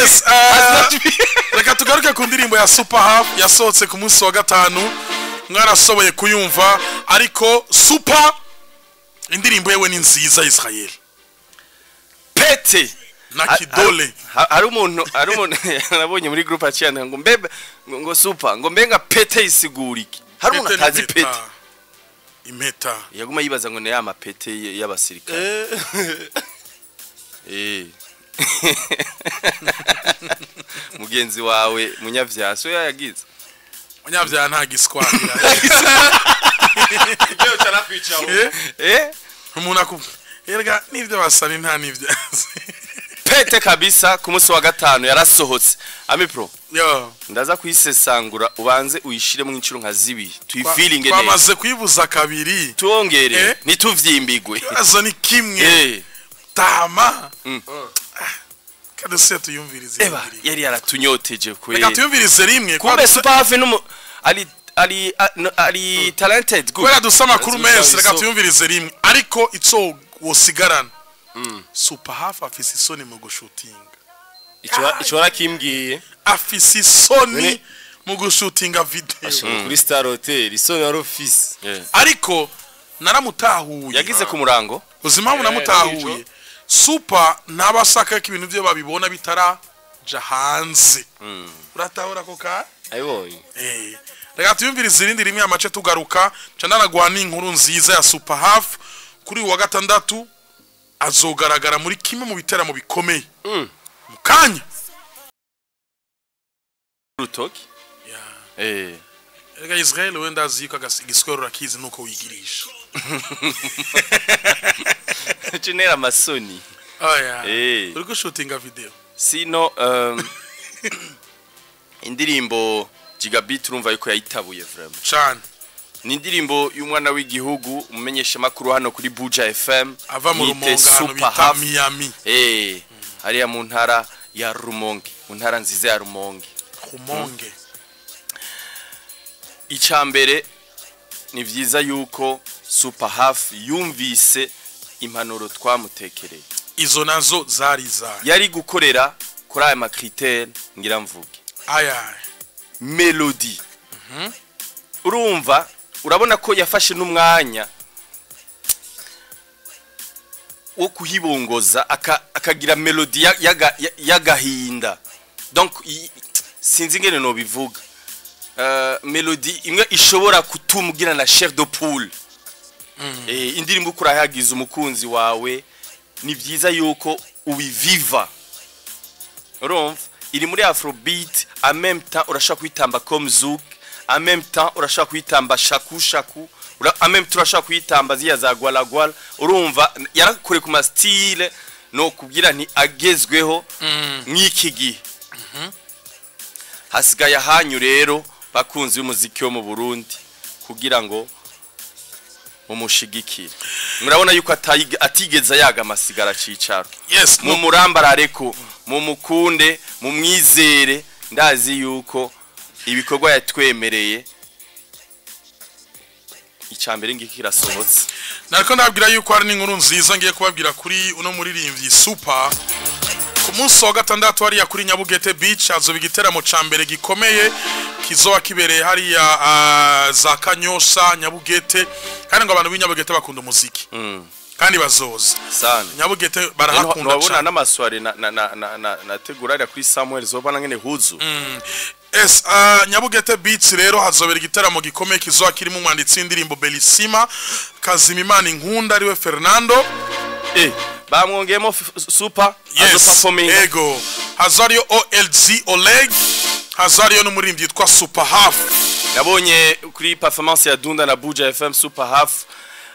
been. Reka tugaruke ku ndirimbo ya Super Half yasohotse ku munsi wa gatanu. Mwarasoboye kuyumva, ariko Super indirimbo yewe ni nziza Israel. Pete na kidole. Hari umuntu nabonye muri group aciyana ngo mbebe ngo Super ngo mbenga pete isiguriki. Hari umuntu atazi pete. Impeta. Yaguma yibaza ngo ne ya mapete y'abasirikare. Mugenzi wawe munyavya so yagize. Munyavya nta giswahili. Ibyo cyarakwicaho. Umuntu akubwira nivyo basani nta nivyo. Pete kabisa ku munsi wa gatanu yarasohotse. Ami Pro. Yo. Ndaza kuyisesangura ubanze uyishire mu incuro nka zibiri. Tuyifilinge neza. Twamaze kuyibuza kabiri. Tuongere nituvyimbigwe. Azo ni kimwe. Tama. Kadose tuyumvirize. Eba yari yaratunyoteje kwe. Reka tuyumvirize rimwe. Kumbe Super Half numu ali talented good. Kwera dusama kuri menshi reka tuyumvirize rimwe. Ariko ico wosigarana. Super Half afise isoni mu gushutinga. Ico warakimbwiye. Afise isoni mu gushutinga video. Kuri Star Hotel isoni wari ufise. Ariko naramutahuye. Yagize ku murango. Uzima namutahuye. Super nabashaka ko ibintu byo babibona bitaraja hanze. Uratahura ko ka? Ayibonye. Reka tuyumvirize irindi rimwe amace tugaruka. Ca ndanagwa n'inkuru nziza ya Super Half kuri wa gatandatu. Azogaragara muri kimwe mu biteramo bikomeye. Mukanya. Rutoki? Yeah. Erega Israel wenda aziko igiswero rakizi nuko wigirisha. Chinera masoni. Oh yeah. Uri gushutinga video. Sino indirimbo Gigabit urumva yuko yayitabuye vraiment. Cyane. Ni indirimbo y'umwana w'igihugu umumenyesha makuru hano kuri Buja FM ava mu Rumonge hano bita Miami. Hariya mu ntara ya Rumonge, mu ntara nziza ya Rumonge. Rumonge. Icambere ni vyiza yuko Super Half yumvise impanuro twamutekereye. Izo nazo zari za yari gukorera kuri aya ma critères ngira mvuge. Aya melody. Urumva, urabona ko yafashe n'umwanya wo kuhibongoza, akagira melody y'agahinda. Donc sinzi ingene no bivuga. Melody imwe ishobora kutumugira na chair de poule. Indirimbo ukurahagiza umukunzi wawe, ni byiza yuko ubiviva. Urumva, iri muri afrobeat, en même temps urashaka kwitamba comme zouk, en même temps urashaka kwitamba shaku shaku, en même temps urashaka kwitamba ziya za gwala gwala. Urumva yarakure ku ma style no kubwira nti agezweho nk'iki gihe. Hasigaye ahanyu rero bakunzi b'umuziki wo mu Burundi kugira ngo mumushigikire. Murabona yuko atigeze yaga amasigara cicaro. Yes, no. Mumurambarareko, mumukunde, mumwizere, ndazi yuko ibikorwa yatwemereye icambere ngiki kirasohotse. Nariko ndabwira yuko hari n'inkuru nziza ngiye kubabwira kuri uno muririmbyi Super. Ku munsi wa gatandatu hariya kuri Nyabugete Beach hazoba igiteramo ca mbere gikomeye kizoba kibereye hariya za Kanyosha Nyabugete, kandi ngo abantu b'inyabugete bakunda umuziki kandi bazoza sana. Nyabugete barahakunda Ntiwabona cyane. n'amaswari na nategura hariya kuri Samuel zobana ngene huzu. Es Nyabugete Beach rero hazobera igiteramo gikomeye kizoba kirimo umwanditsi w'indirimbo Belisima Kazimimana Inkunda ariwe Fernando. Bamwongeyemo Super Yes, azo performing. Ego. Hazariyo OLG Oleg, hazariyo n'umuririmbyi yitwa Super Half. Nabonye kuri performance ya Dunda na Buja FM, Super Half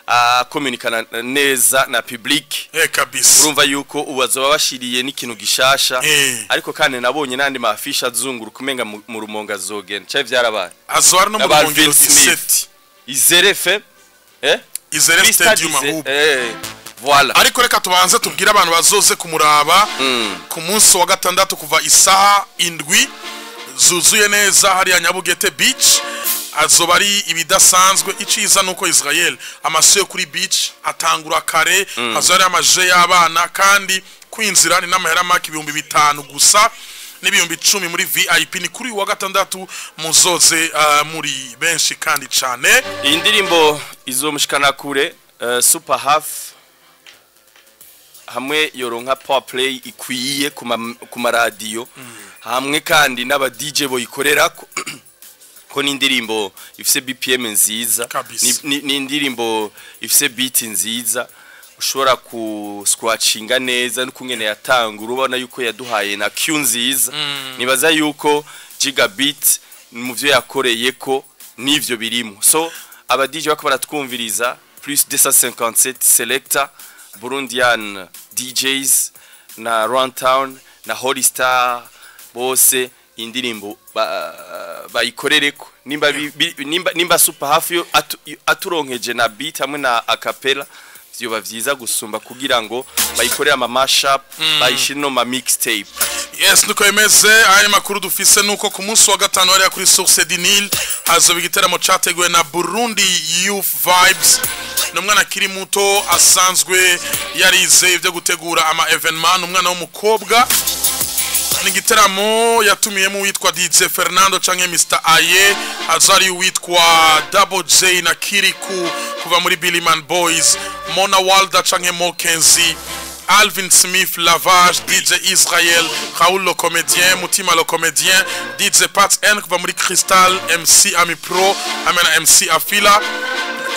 akomunikana neza na public. Kabisa. Urumva yuko ubu azoba bashiriye n'ikintu gishasha. Ariko kandi nabonye n'andi ma affiche azunguruka, umenga mu Rumonge azogenda cya vyarabaye. Azwara no mu N'aba Rungero Alvin Smith. 17. Izere FM, Izere Kuri stade Stadium ahubwo. Voilà. Ariko reka tubanze tubwire abantu bazoze kumuraba ku munsi wa gatandatu kuva isaha 7 zuzuye neza hariya Nyabugete Beach. Azoba ari ibidasanzwe. Iciza nuko Israel amaso yo kuri beach atangura kare, hazoba ari amaje y'abana, kandi kwinzira ni n'amahera make, 5000 gusa n'ibihumbi 10 muri VIP. Ni kuri uyu wa gatandatu, muzoze muri benshi kandi cane. Iyi ndirimbo izomushikana kure, Super Half, hamwe yoronka power play ikwiye ku maradiyo, hamwe kandi n'aba DJ boyikorera ko ni indirimbo ifise BPM nziza. Kabisa. Ni indirimbo ifise beat nziza ushobora ku scratchinga neza, n'ukungene yatanga urubona yuko yaduhaye na cue nziza. Nibaza yuko Gigabit mu byo yakoreye ko n'ivyo birimo. So aba DJ bako baratwumviriza, plus 257 selector Burundian DJs na Runtown na Holy Star bose, indirimbo bayikorereko. Nimba Super Hafi yo aturonkeje na beat hamwe na acapella, vyoba vyiza gusumba kugira ngo bayikorere ama mashup, bayishire no ma mixtape. Yes, nuko bimeze. Aya makuru dufise nuko ku munsi wa gatanu hariya kuri Source du Nil hazoba igiteramo categuwe na Burundi Youth Vibes. Ni umwana akiri muto asanzwe yarize ibyo gutegura ama événement, ni umwana w'umukobwa. Ni igiteramo yatumiyemo uwitwa DJ Fernando canke Mr Aye, hazari uwitwa Double J na Kiriku kuva muri Billy Man Boys, Mona Walda canke Mokenzi, Alvin Smith Lavage, DJ Israel, Raoul le comédien, Mutima le comédien, DJ Pat N kuva muri Crystal, MC Ami Pro hamwe na MC Afila.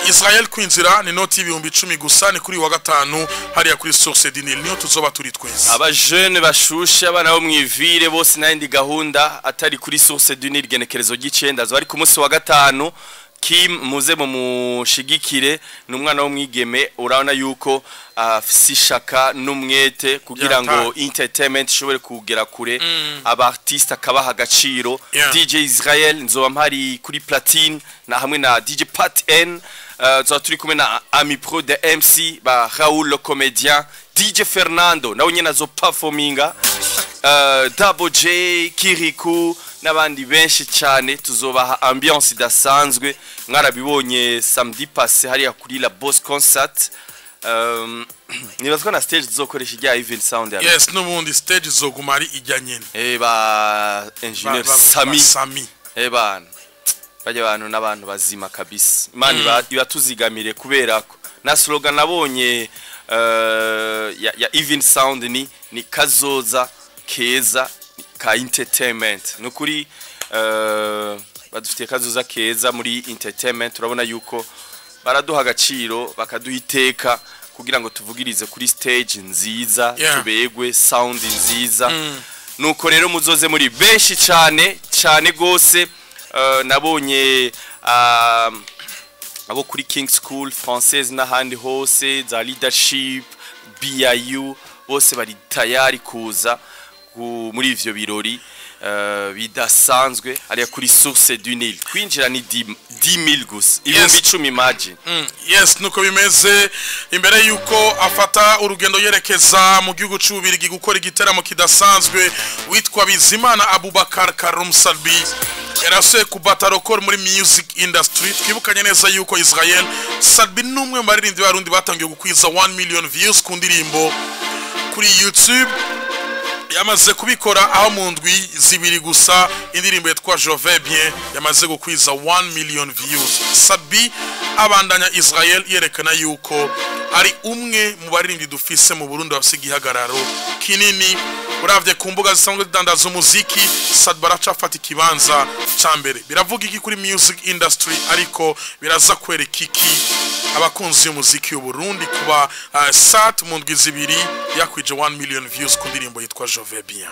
Israel, kwinjira ni noti 10,000 gusa. Ni kuri wa gatanu hariya kuri Source du Nil, niyo tuzoba turi twese. Aba jeune bashushe, abana bo mwivire bose, n'ayindi gahunda atari kuri Source du Nil, genekerezo ry'icenda zo ari ku munsi wa gatanu. Kim muze mu mushigikire, ni umwana w'umwigeme, urabona yuko afise ishaka n'umwete kugira ngo entertainment ishobore kugera kure, aba artiste akabaha agaciro. DJ Israel nzoba mpari kuri platine na hamwe na DJ Pat N, tuzoba turi kumwe na Ami Pro de MC ba Raoul le comédien, DJ Fernando nawe nyene azo performinga. Double J, Kiriku n'abandi benshi cyane. Tuzobaha ambiance idasanzwe, mwarabibonye samedi passé hariya kuri la Boss Concert. Nibazwa na stage tuzokoresha ijya Evil Sound ya Yes, n'ubundi stage izoguma ari ijya nyene. Ba engineer Sami. Sami. Bana, bajya abantu n'abantu bazima kabisa. Imana ibatuzigamire, kubera ko na slogan nabonye ya Even Sound ni kazoza keza ka entertainment. Nukuri badufitiye kazoza keza muri entertainment. Urabona yuko baraduha agaciro, bakaduha iteka kugira ngo tuvugirize kuri stage nziza, tubegwe sound nziza. Nuko rero muzoze muri benshi cyane cyane gose. Nabonye abo kuri King School Française n'ahandi hose, za leadership BIU, bose bari tayari kuza muri ivyo birori bidasanzwe hariya kuri Source du Nil. Kwinjira ni 10,000 gusa, 10,000, imagine. Yes, nuko bimeze. Imbere yuko afata urugendo yerekeza mu gihugu c'Ububirigi gukora igiteramo kidasanzwe, witwa Bizimana Abubakar Karum Salbi yarasuye kubata record muri music industry. Twibukanye neza yuko Israel Salbi n'umwe mu baririmbyi b'Abarundi batangiye gukwiza 1 million views ku ndirimbo kuri YouTube. Yamaze kubikora aho mu ndwi 2 gusa indirimbo yitwa Je vais bien yamaze gukwiza 1 million views. Sabi abandanya Israel yerekana yuko ari umwe mu baririmbyi dufise mu Burundi bafise igihagararo kinini. Uravye ku mbuga zisanzwe zidandaza umuziki, Sadbi aracafata ikibanza ca mbere. Biravuga iki kuri music industry? Ariko biraza kwereka iki abakunzi y'umuziki w'u Burundi kuba Sat mu ndwi 2 yakwije 1 million views ku ndirimbo yitwa Je vais bien?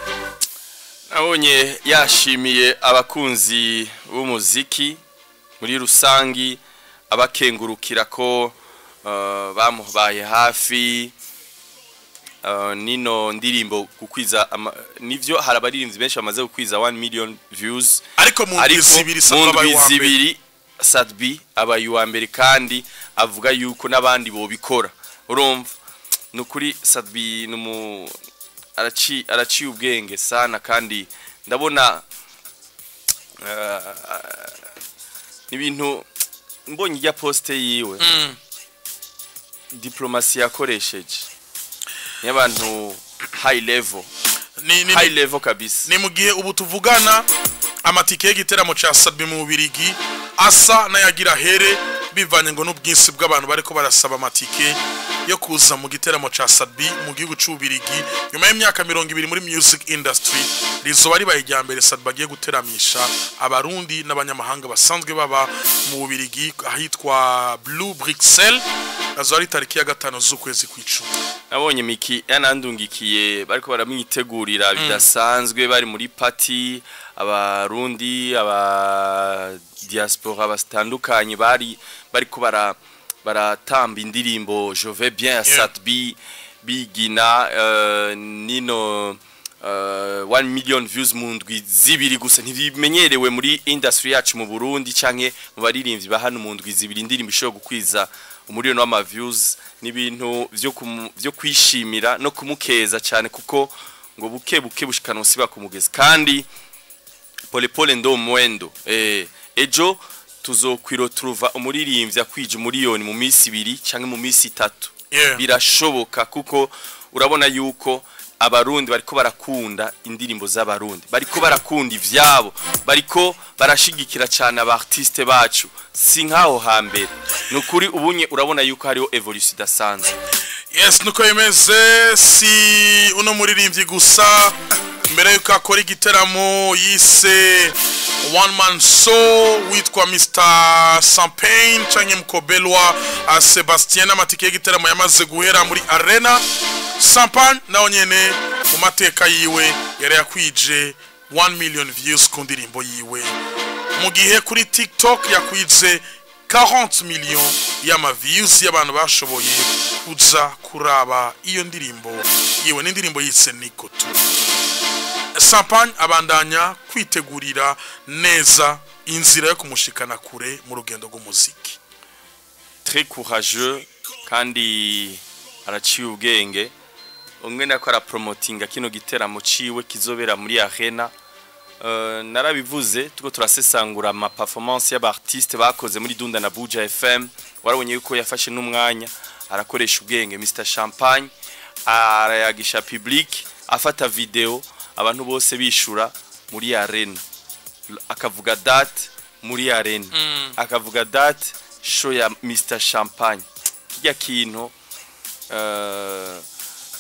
Nabonye yashimiye abakunzi b'umuziki muri rusangi, abakengurukira ko bamubaye hafi. Nino ndirimbo gukwiza nivyo, hari abaririmbyi benshi bamaze gukwiza 1 million views, ariko mu ndwi ariko 2 mu Sadbi abaye ndwi uwa mbere. 2 Sadbi abaye uwa mbere, kandi avuga yuko n'abandi bobikora. Urumva nukuri Sadbi numu araciye ubwenge sana, kandi ndabona n'ibintu mbonye ijya poste yiwe, diplomasi yakoresheje y'abantu high level, Ni high level kabisa. Ni mu gihe ubu tuvugana amatike y'igiteramo ca Sadbi mu Bubirigi asa n'ayagira here, bivanye ngo n'ubwinshi bw'abantu bariko barasaba amatike yo kuza mu giteramo ca Sadbi mu gihugu c'Ububirigi nyuma y'imyaka 20 muri music industry. Rizoba ribaye irya mbere Sadbi agiye guteramisha Abarundi n'abanyamahanga basanzwe baba mu Bubirigi ahitwa Blue Bruxelles. Azoba ari tariki ya 5 z'ukwezi kw'icumi. Nabonye Miki yanandungikiye, bariko baramwitegurira bidasanzwe, bari muri party, Abarundi, aba diaspora batandukanye bari bariko baratamba indirimbo Je vais bien ya Satbi, bigina nino 1 million views mu ndwi 2 gusa. Ntibimenyerewe muri industry yacu mu Burundi canke mu baririmbyi ba hano, mu ndwi 2 indirimbo ishobora gukwiza umuriyoni w'ama views. N'ibintu vyo kwishimira no kumukeza cyane, kuko ngo buke buke bushikana usiba ku mugezi, kandi pole pole ndo mwendo. Ejo tuzokwiro turuva umuririmbyi akwije umuriyoni mu minsi 2 canke mu minsi 3. Birashoboka, kuko urabona yuko Abarundi bariko barakunda indirimbo z'Abarundi, bariko barakunda ivyabo, bariko barashigikira cyane aba artiste bacu, si nkaho hambere. Nukuri ubunye urabona yuko hariho evolution idasanzwe. Yes, nuko bimeze. Si uno muririmbyi gusa, mbere yuko akora igiteramo yise One Man Show, witwa Mr Champagne canke Mkobelwa Sebastien, amatike y'igiteramo yamaze guhera muri Arena. Champagne nawe nyene mu mateka yiwe yari yakwije 1 million views ku ndirimbo yiwe, mu gihe kuri TikTok yakwije 40 millions y'ama views y'abantu bashoboye kuza kuraba iyo ndirimbo yiwe, n'indirimbo yitse Niko Tu. Champagne abandanya kwitegurira neza inzira yo kumushikana kure mu rugendo rw'umuziki. Très courageux, kandi araciye ubwenge. Umwe nako arapromotinga kino giteramo ciwe kizobera muri arena. Narabivuze tuko turasesangura ama performance y'aba artiste bakoze muri Dunda na Buja FM. Warabonye yuko yafashe n'umwanya, arakoresha ubwenge Mr Champagne, arayagisha public, afata video abantu bose bishura muri arena, akavuga date muri arena, akavuga date show ya Mr Champagne. Kijya kintu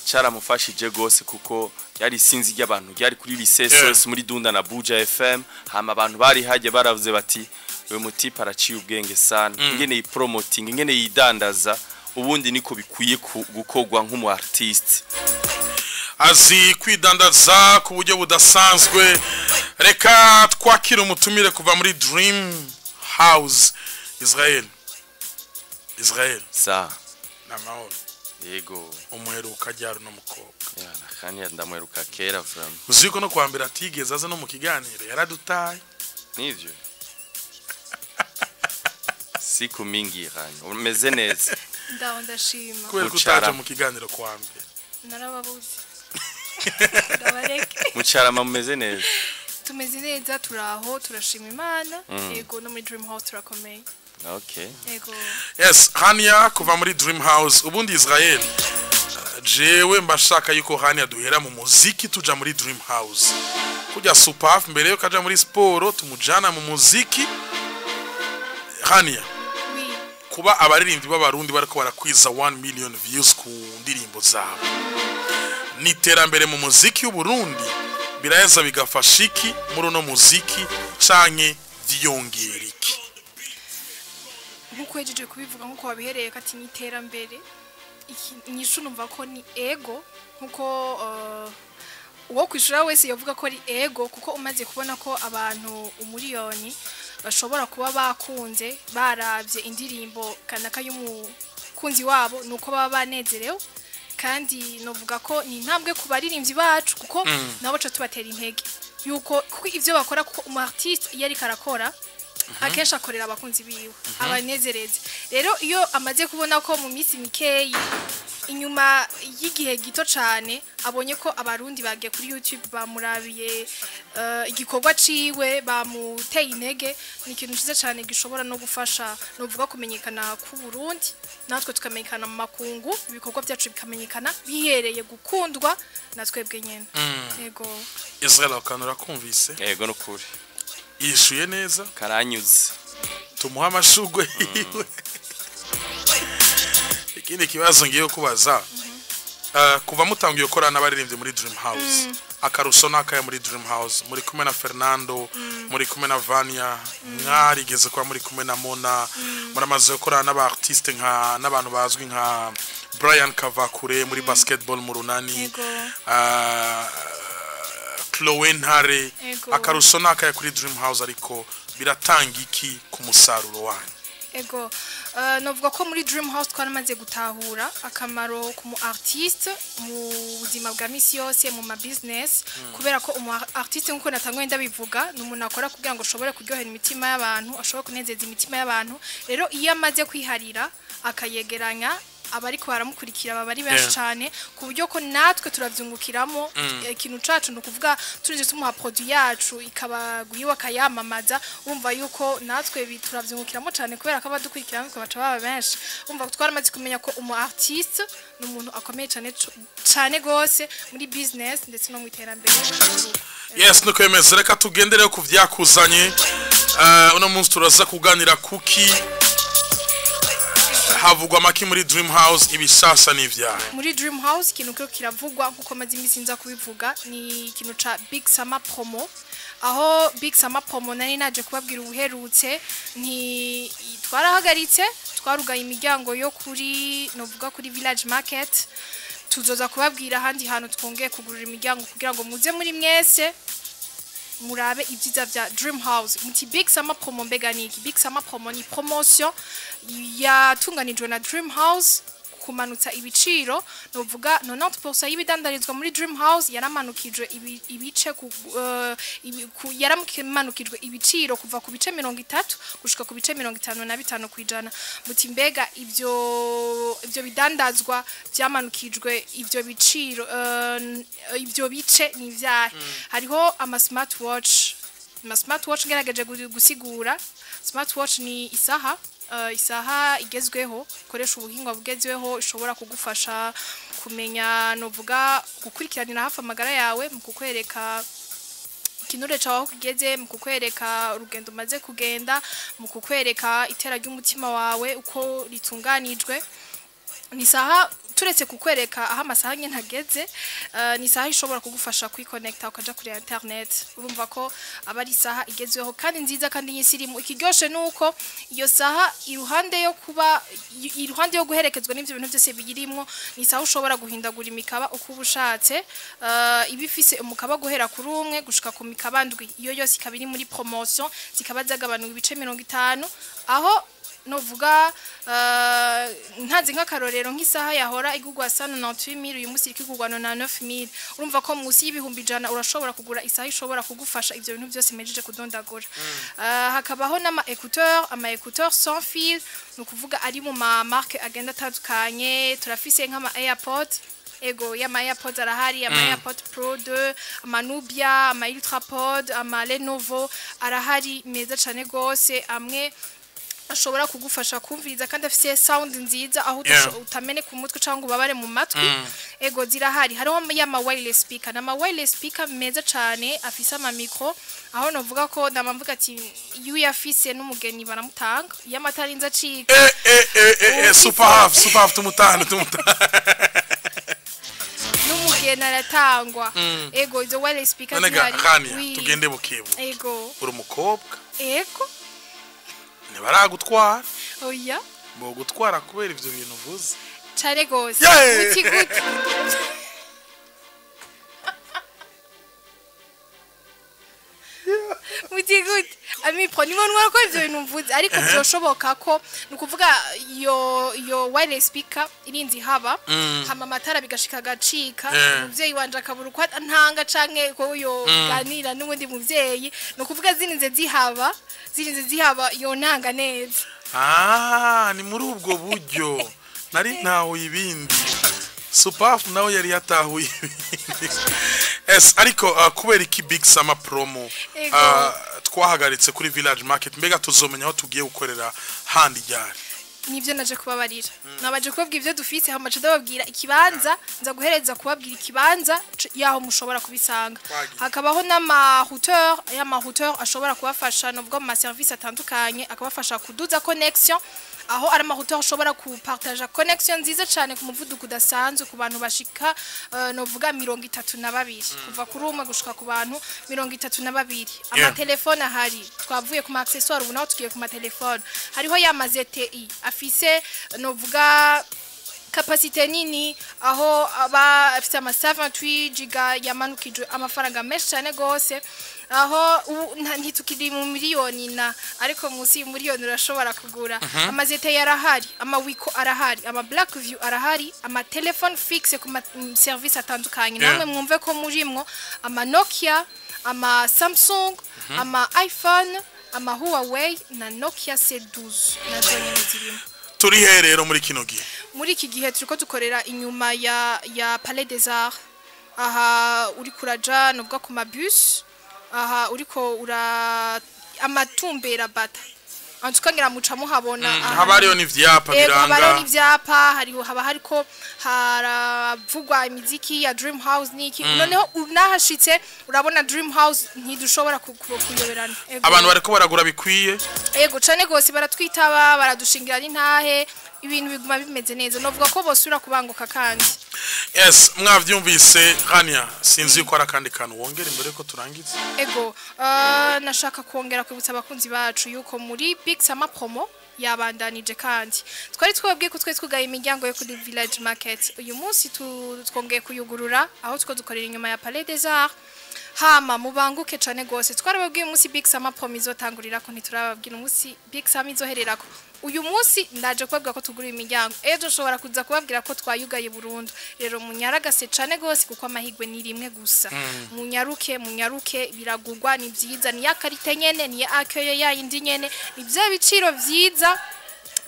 cyaramufashije gose, kuko yari sinzi ry'abantu ryari kuri lycée SOS muri Dunda na Buja FM. Hama abantu bari hajye baravuze bati uyu mutipe araciye ubwenge sana, ingene yi promoting, ingene yidandaza, ubundi niko bikwiye gukorwa nk'umu artiste. Azi kwidandaza ku buryo budasanzwe. Reka twakire umutumire kuva muri Dream House. Israel, Israel. Sa. Namahoro? Yego. Umuheruka ryari uno mukobwa? Ya, kandi ndamuheruka kera from. Uzi ko no kwa mbere atigeze aza no mu kiganiro, yaradutaye. Nivyo, siku mingi rani. Umeze neza? Ndaho, ndashima. Kubera ko utaje mu kiganiro kwa mbere? Narababuze, ndabareke. Mucarama mumeze neza? Tumeze neza, turaho, turashima Imana. Yego, no muri Dream House turakomeye. Yego. Yes, Hania kuva muri Dream House. Ubundi Israel, jewe mbashaka yuko Hania duhera mu muziki tuja muri Dream House, kujya super mbere yo kaja muri sport, tumujana mu muziki. Hania, Oui. kuba abaririmbyi b'Abarundi bariko barakwiza 1 million views ku ndirimbo zabo ni iterambere mu muziki w'Uburundi. Biraheza bigafasha iki muri uno muziki, canke vyiyongera iki? Nk'uko uhejeje kubivuga, nk'uko wabihereye ko ati ni iterambere, inyishu numva ko ni ego, nk'uko uwo kwishura wese yavuga ko ari ego, kuko umaze kubona ko abantu umuriyoni bashobora kuba bakunze, barabye indirimbo kanaka y'umukunzi wabo, nuko baba banezerewe. Kandi novuga ko ni intambwe ku baririmbyi bacu, kuko nabo ca tubatera intege yuko kuko ivyo bakora, kuko umu artiste iyo ariko arakora akenshi akorera abakunzi biwe, abanezereze. Rero iyo amaze kubona ko mu minsi mikeyi, inyuma y'igihe gito cane, abonye ko Abarundi bagiye kuri YouTube bamurabiye igikorwa ciwe, bamuteye intege, ni ikintu ciza cane gishobora no gufasha novuga kumenyekana ku Burundi, natwe tukamenyekana mu makungu, ibikorwa byacu bikamenyekana bihereye gukundwa na twebwe nyene. Yego. Israel, akantu urakumvise? Yego, nukuri. Yishuye neza. Karanyuze. Tumuha amashugwe yiwe. Ikindi kibazo ngiye kubaza, kuva mutangiye gukorana n'abaririmbyi muri Dream House, akarusho n'akaya muri Dream House? Muri kumwe na Fernando, muri kumwe na Vania, mwarigeze kuba muri kumwe na Mona, muramaze gukorana n'aba artiste nka n'abantu bazwi nka Brian Kavakure muri basketball mu Runani, Chloe Ntare. Akarusho n'akaya kuri Dream House, ariko biratanga iki ku musaruro wanyu? Ego, novuga ko muri Dream House twaramaze gutahura akamaro ku mu artiste mu buzima bwa misi yose, mu ma business, kubera ko umu artiste, nkuko natanguye ndabivuga, ni umuntu akora kugira ngo ashobore kuryohera imitima y'abantu, ashobore kunezeza imitima y'abantu. Rero iyo amaze kwiharira akayegeranya abariko baramukurikira, baba ari benshi cyane, ku buryo ko natwe turavyungukiramo. Ikintu cacu ni ukuvuga turinze tumuha produit yacu ikaba guyiwa akayamamaza, wumva yuko natwe turavyungukiramo cyane, kubera ko abadukurikira natwe baca baba benshi. Wumva ko twaramaze kumenya ko umu artiste ni umuntu akomeye cyane cyane gose muri business ndetse no mu iterambere. Yes, nuko bimeze. Reka tugendere ku vyakuzanye. Uno munsi turaza kuganira kuki? Havugwa amaki muri Dream House? Ibishasha n'ivyaha? Muri Dream House ikintu kiro kiravugwa, nkuko maze iminsi nza kubivuga, ni ikintu ca Big Summer Promo, aho Big Summer Promo nari naje kubabwira ubuherutse nti twarahagaritse, twarugaye imiryango yo kuri novuga kuri Village Market. Tuzoza kubabwira ahandi hantu twongeye kugurura imiryango kugira ngo muze muri mwese murabe ibyiza vya Dream House. Muti Big Summer Promo mbega ni iki? Big Summer Promo ni promotion yatunganijwe na Dream House ku kumanutsa ibiciro. Novuga 90% y'ibidandarizwa muri Dream House yaramanukijwe ibice yaramanukijwe ibiciro kuva ku bice 30 gushika ku bice 55 kwijana. Muti mbega ivyo bidandazwa byamanukijwe ivyo biciro, ivyo bice ni ivyahe? Hariho ama smartwatch. Ama smartwatch, ngerageje gusigura, smartwatch ni isaha, isaha igezweho ikoresha ubuhinga bugezweho, ishobora kugufasha kumenya, novuga gukurikiranira hafi amagara yawe mu kukwereka ikinure cawe aho kigeze, mu kukwereka urugendo umaze kugenda, mu kukwereka itera ry'umutima wawe uko ritunganijwe. Ni isaha, turetse kukwereka aho amasaha nyine ageze, ni isaha ishobora kugufasha kwikonekta ukaja kuri internet. Urumva ko aba ari isaha igezweho kandi nziza kandi y'isirimu. Ikiryoshe nuko iyo saha, iruhande yo kuba, iruhande yo guherekezwa n'ivyo bintu byose biyirimwo, ni isaha ushobora guhindagura imikaba uko uba ushatse. Iba ifise umukaba guhera kuri umwe gushika ku mikaba ndwi. Iyo yose ikaba iri muri promotion, zikaba zagabanuwe ibice 50, aho novuga ntanze nk'akarorero, nk'isaha yahora igurwa 198000, uyu munsi iriko igurwa 99000. Urumva ko munsi y'100,000 urashobora kugura isaha ishobora kugufasha ivyo bintu byose mejije kudondagura. Hakabaho n'ama écouteur, ama écouteur sans fil, ni ukuvuga ari mu ma marque agenda atandukanye. Turafise nk'ama AirPod. Ego, y'ama AirPods arahari, ama AirPod Pro 2, ama Nubia, ama UltraPod, ama Lenovo arahari meza cane gose, amwe ashobora kugufasha kumviriza kandi afise sound nziza, aho utameneka umutwe cyangwa ubabare mu matwi. Ego, zirahari. Hariho y'ama wireless speaker, n'ama wireless speaker meza cane afise ama micro, aho novuga ko ndamvuga ati iyo uyafise n'umugeni baramutanga, iyo amatara inza acika. Super half, super half, tumutane, tumutane. N'umugeni aratangwa. Ego, izo wireless speaker None ga zihari. Rania, Oui. tugende bukebu. Ego. Uri umukobwa, Ego. ntibaragutwara? Oya. Bogutwara kubera ivyo bintu uvuze? Cane gose. Yeah! Uti gute? Muti gute? Amipro ni muntu ko ivyo bintu mvuze, ariko byoshoboka ko, ni ukuvuga iyo wireless speaker irinzi haba, hama amatara bigashika agacika, umuvyeyi wanje akabura uko ntanga canke ko yo ganira n'ubundi muvyeyi, ni ukuvuga zirinze zihaba yo ntanga neza. Ah, ni muri ubwo buryo. Nari ntahuye ibindi. Supaf nawe yari yatahuye ibindi. Es ariko kubera iki Big Summer Promo Ego. twahagaritse kuri Village Market? Mbega tuzomenya aho tugiye gukorera handi ryari? Nivyo naje kubabarira, nabaje kubabwira ivyo dufise, hama ndababwira ikibanza, nza guhereza kubabwira ikibanza yaho mushobora kubisanga. Twagiye. Hakabaho n'ama routeur, y'ama routeur ashobora kubafasha nubwo mu ma service atandukanye, akabafasha kuduza connexion, aho ari ama routeur ashobora kupartager connexion nziza cyane ku muvuduko udasanzwe ku bantu bashika novuga 32, kuva kuri umwe gushika ku bantu 32. Amatelefone ahari, twavuye ku ma accessoire, ubu naho tugiye ku matelefone. Hariho ya ma ZTE afise novuga capacité nini, aho aba afite ama 78 giga yamanukijwe amafaranga menshi cyane gose, aho ubu ntitukiri mu miliyoni na, ariko munsi y'umiliyoni urashobora kugura. Ama ZTE arahari, ama Wiko arahari, ama Blackview arahari, ama téléphone fixe ku ma service atandukanye. Namwe mwumve ko murimwo ama Nokia, ama Samsung, ama iPhone, ama Huawei na Nokia C12 nazo nyene zirimo. Turi he rero muri kino gihe? Muri iki gihe turiko dukorera inyuma ya Palais des Arts, aha uri kuraja nubwo ku mabus, aha uriko ura amatumbera bata, en tout cas ngira muca muhabona aha. Haba hariho n'ivyapa Ego, haba hariho biranga. n'ivyapa, hariho haba hariko haravugwa imiziki ya Dream House niki. Noneho unahashitse urabona Dream House, ntidushobora kuyoberana. Ego. Abantu bariko baragura bikwiye? Ego, cane gose, baratwitaba, baradushingira n'intahe, ibintu biguma bimeze neza. Novuga ko bosubira kubanguka kandi. Yes, mwavyumvise. Rania, sinzi yuko ari akandi kantu wongera imbere ko turangiza. Ego, nashaka kongera kwibutsa abakunzi bacu yuko muri Big Summer Promo yabandanije, kandi twari twabwiye ko twari twugaye imiryango yo kuri Village Market. Uyu munsi twongeye kuyugurura, aho two dukorera inyuma ya Palais des Arts. Hama mubanguke cane gose, twarababwiye umunsi Big Summer Promo izotangurira ko, ntiturababwira umunsi Big Summer izohererako. Uyu munsi ndaje kubabwira ko tugura imiryango, ejo nshobora kuza kubabwira ko twayugaye burundu. Rero munyaragase cane gose, kuko amahigwe ni rimwe gusa. Munyaruke, munyaruke, biragurwa, ni byiza, ni ya qualité nyene, ni ya accueil ya yindi nyene, ni bya biciro vyiza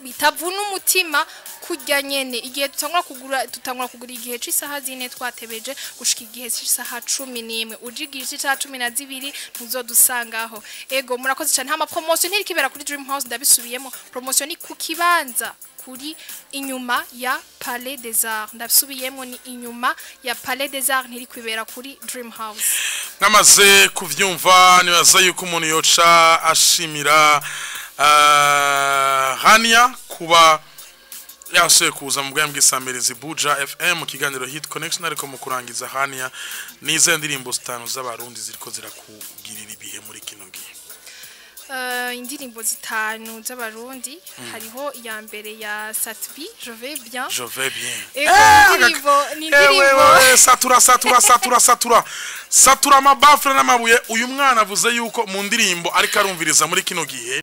bitavuna umutima kurya nyene. Igihe tutangura kugura igihe c'isaha 4, twatebeje gushika igihe c'isaha 11. Uje igihe c'isaha 12 ntuzodusangaho. Ego, murakoze cyane. Hama promotion ntirikibera kuri Dream House, ndabisubiyemo, promotion ni ku kibanza kuri inyuma ya Palais des Arts. Ndabisubiyemo, ni inyuma ya Palais des Arts, ntiri kwibera kuri Dream House. Namaze kuvyumva, nibaza yuko umuntu yoca ashimira Hania kuba yasuye kuza mu bwami bw'isamirizi Buja FM mu kiganiro Hit Connection. Ariko mu kurangiza, Hania, nize ndirimbo zitanu z'Abarundi ziriko zirakugirira ibihe muri kino gihe? Indirimbo zitanu z'Abarundi, hariho iya mbere ya Sat-B, "Je vais bien". "Je vais bien". Ego, ni indirimbo Ewe, satura, satura, satura, satura, satura amabafure n'amabuye. Uyu mwana avuze yuko mu ndirimbo ariko arumviriza muri kino gihe.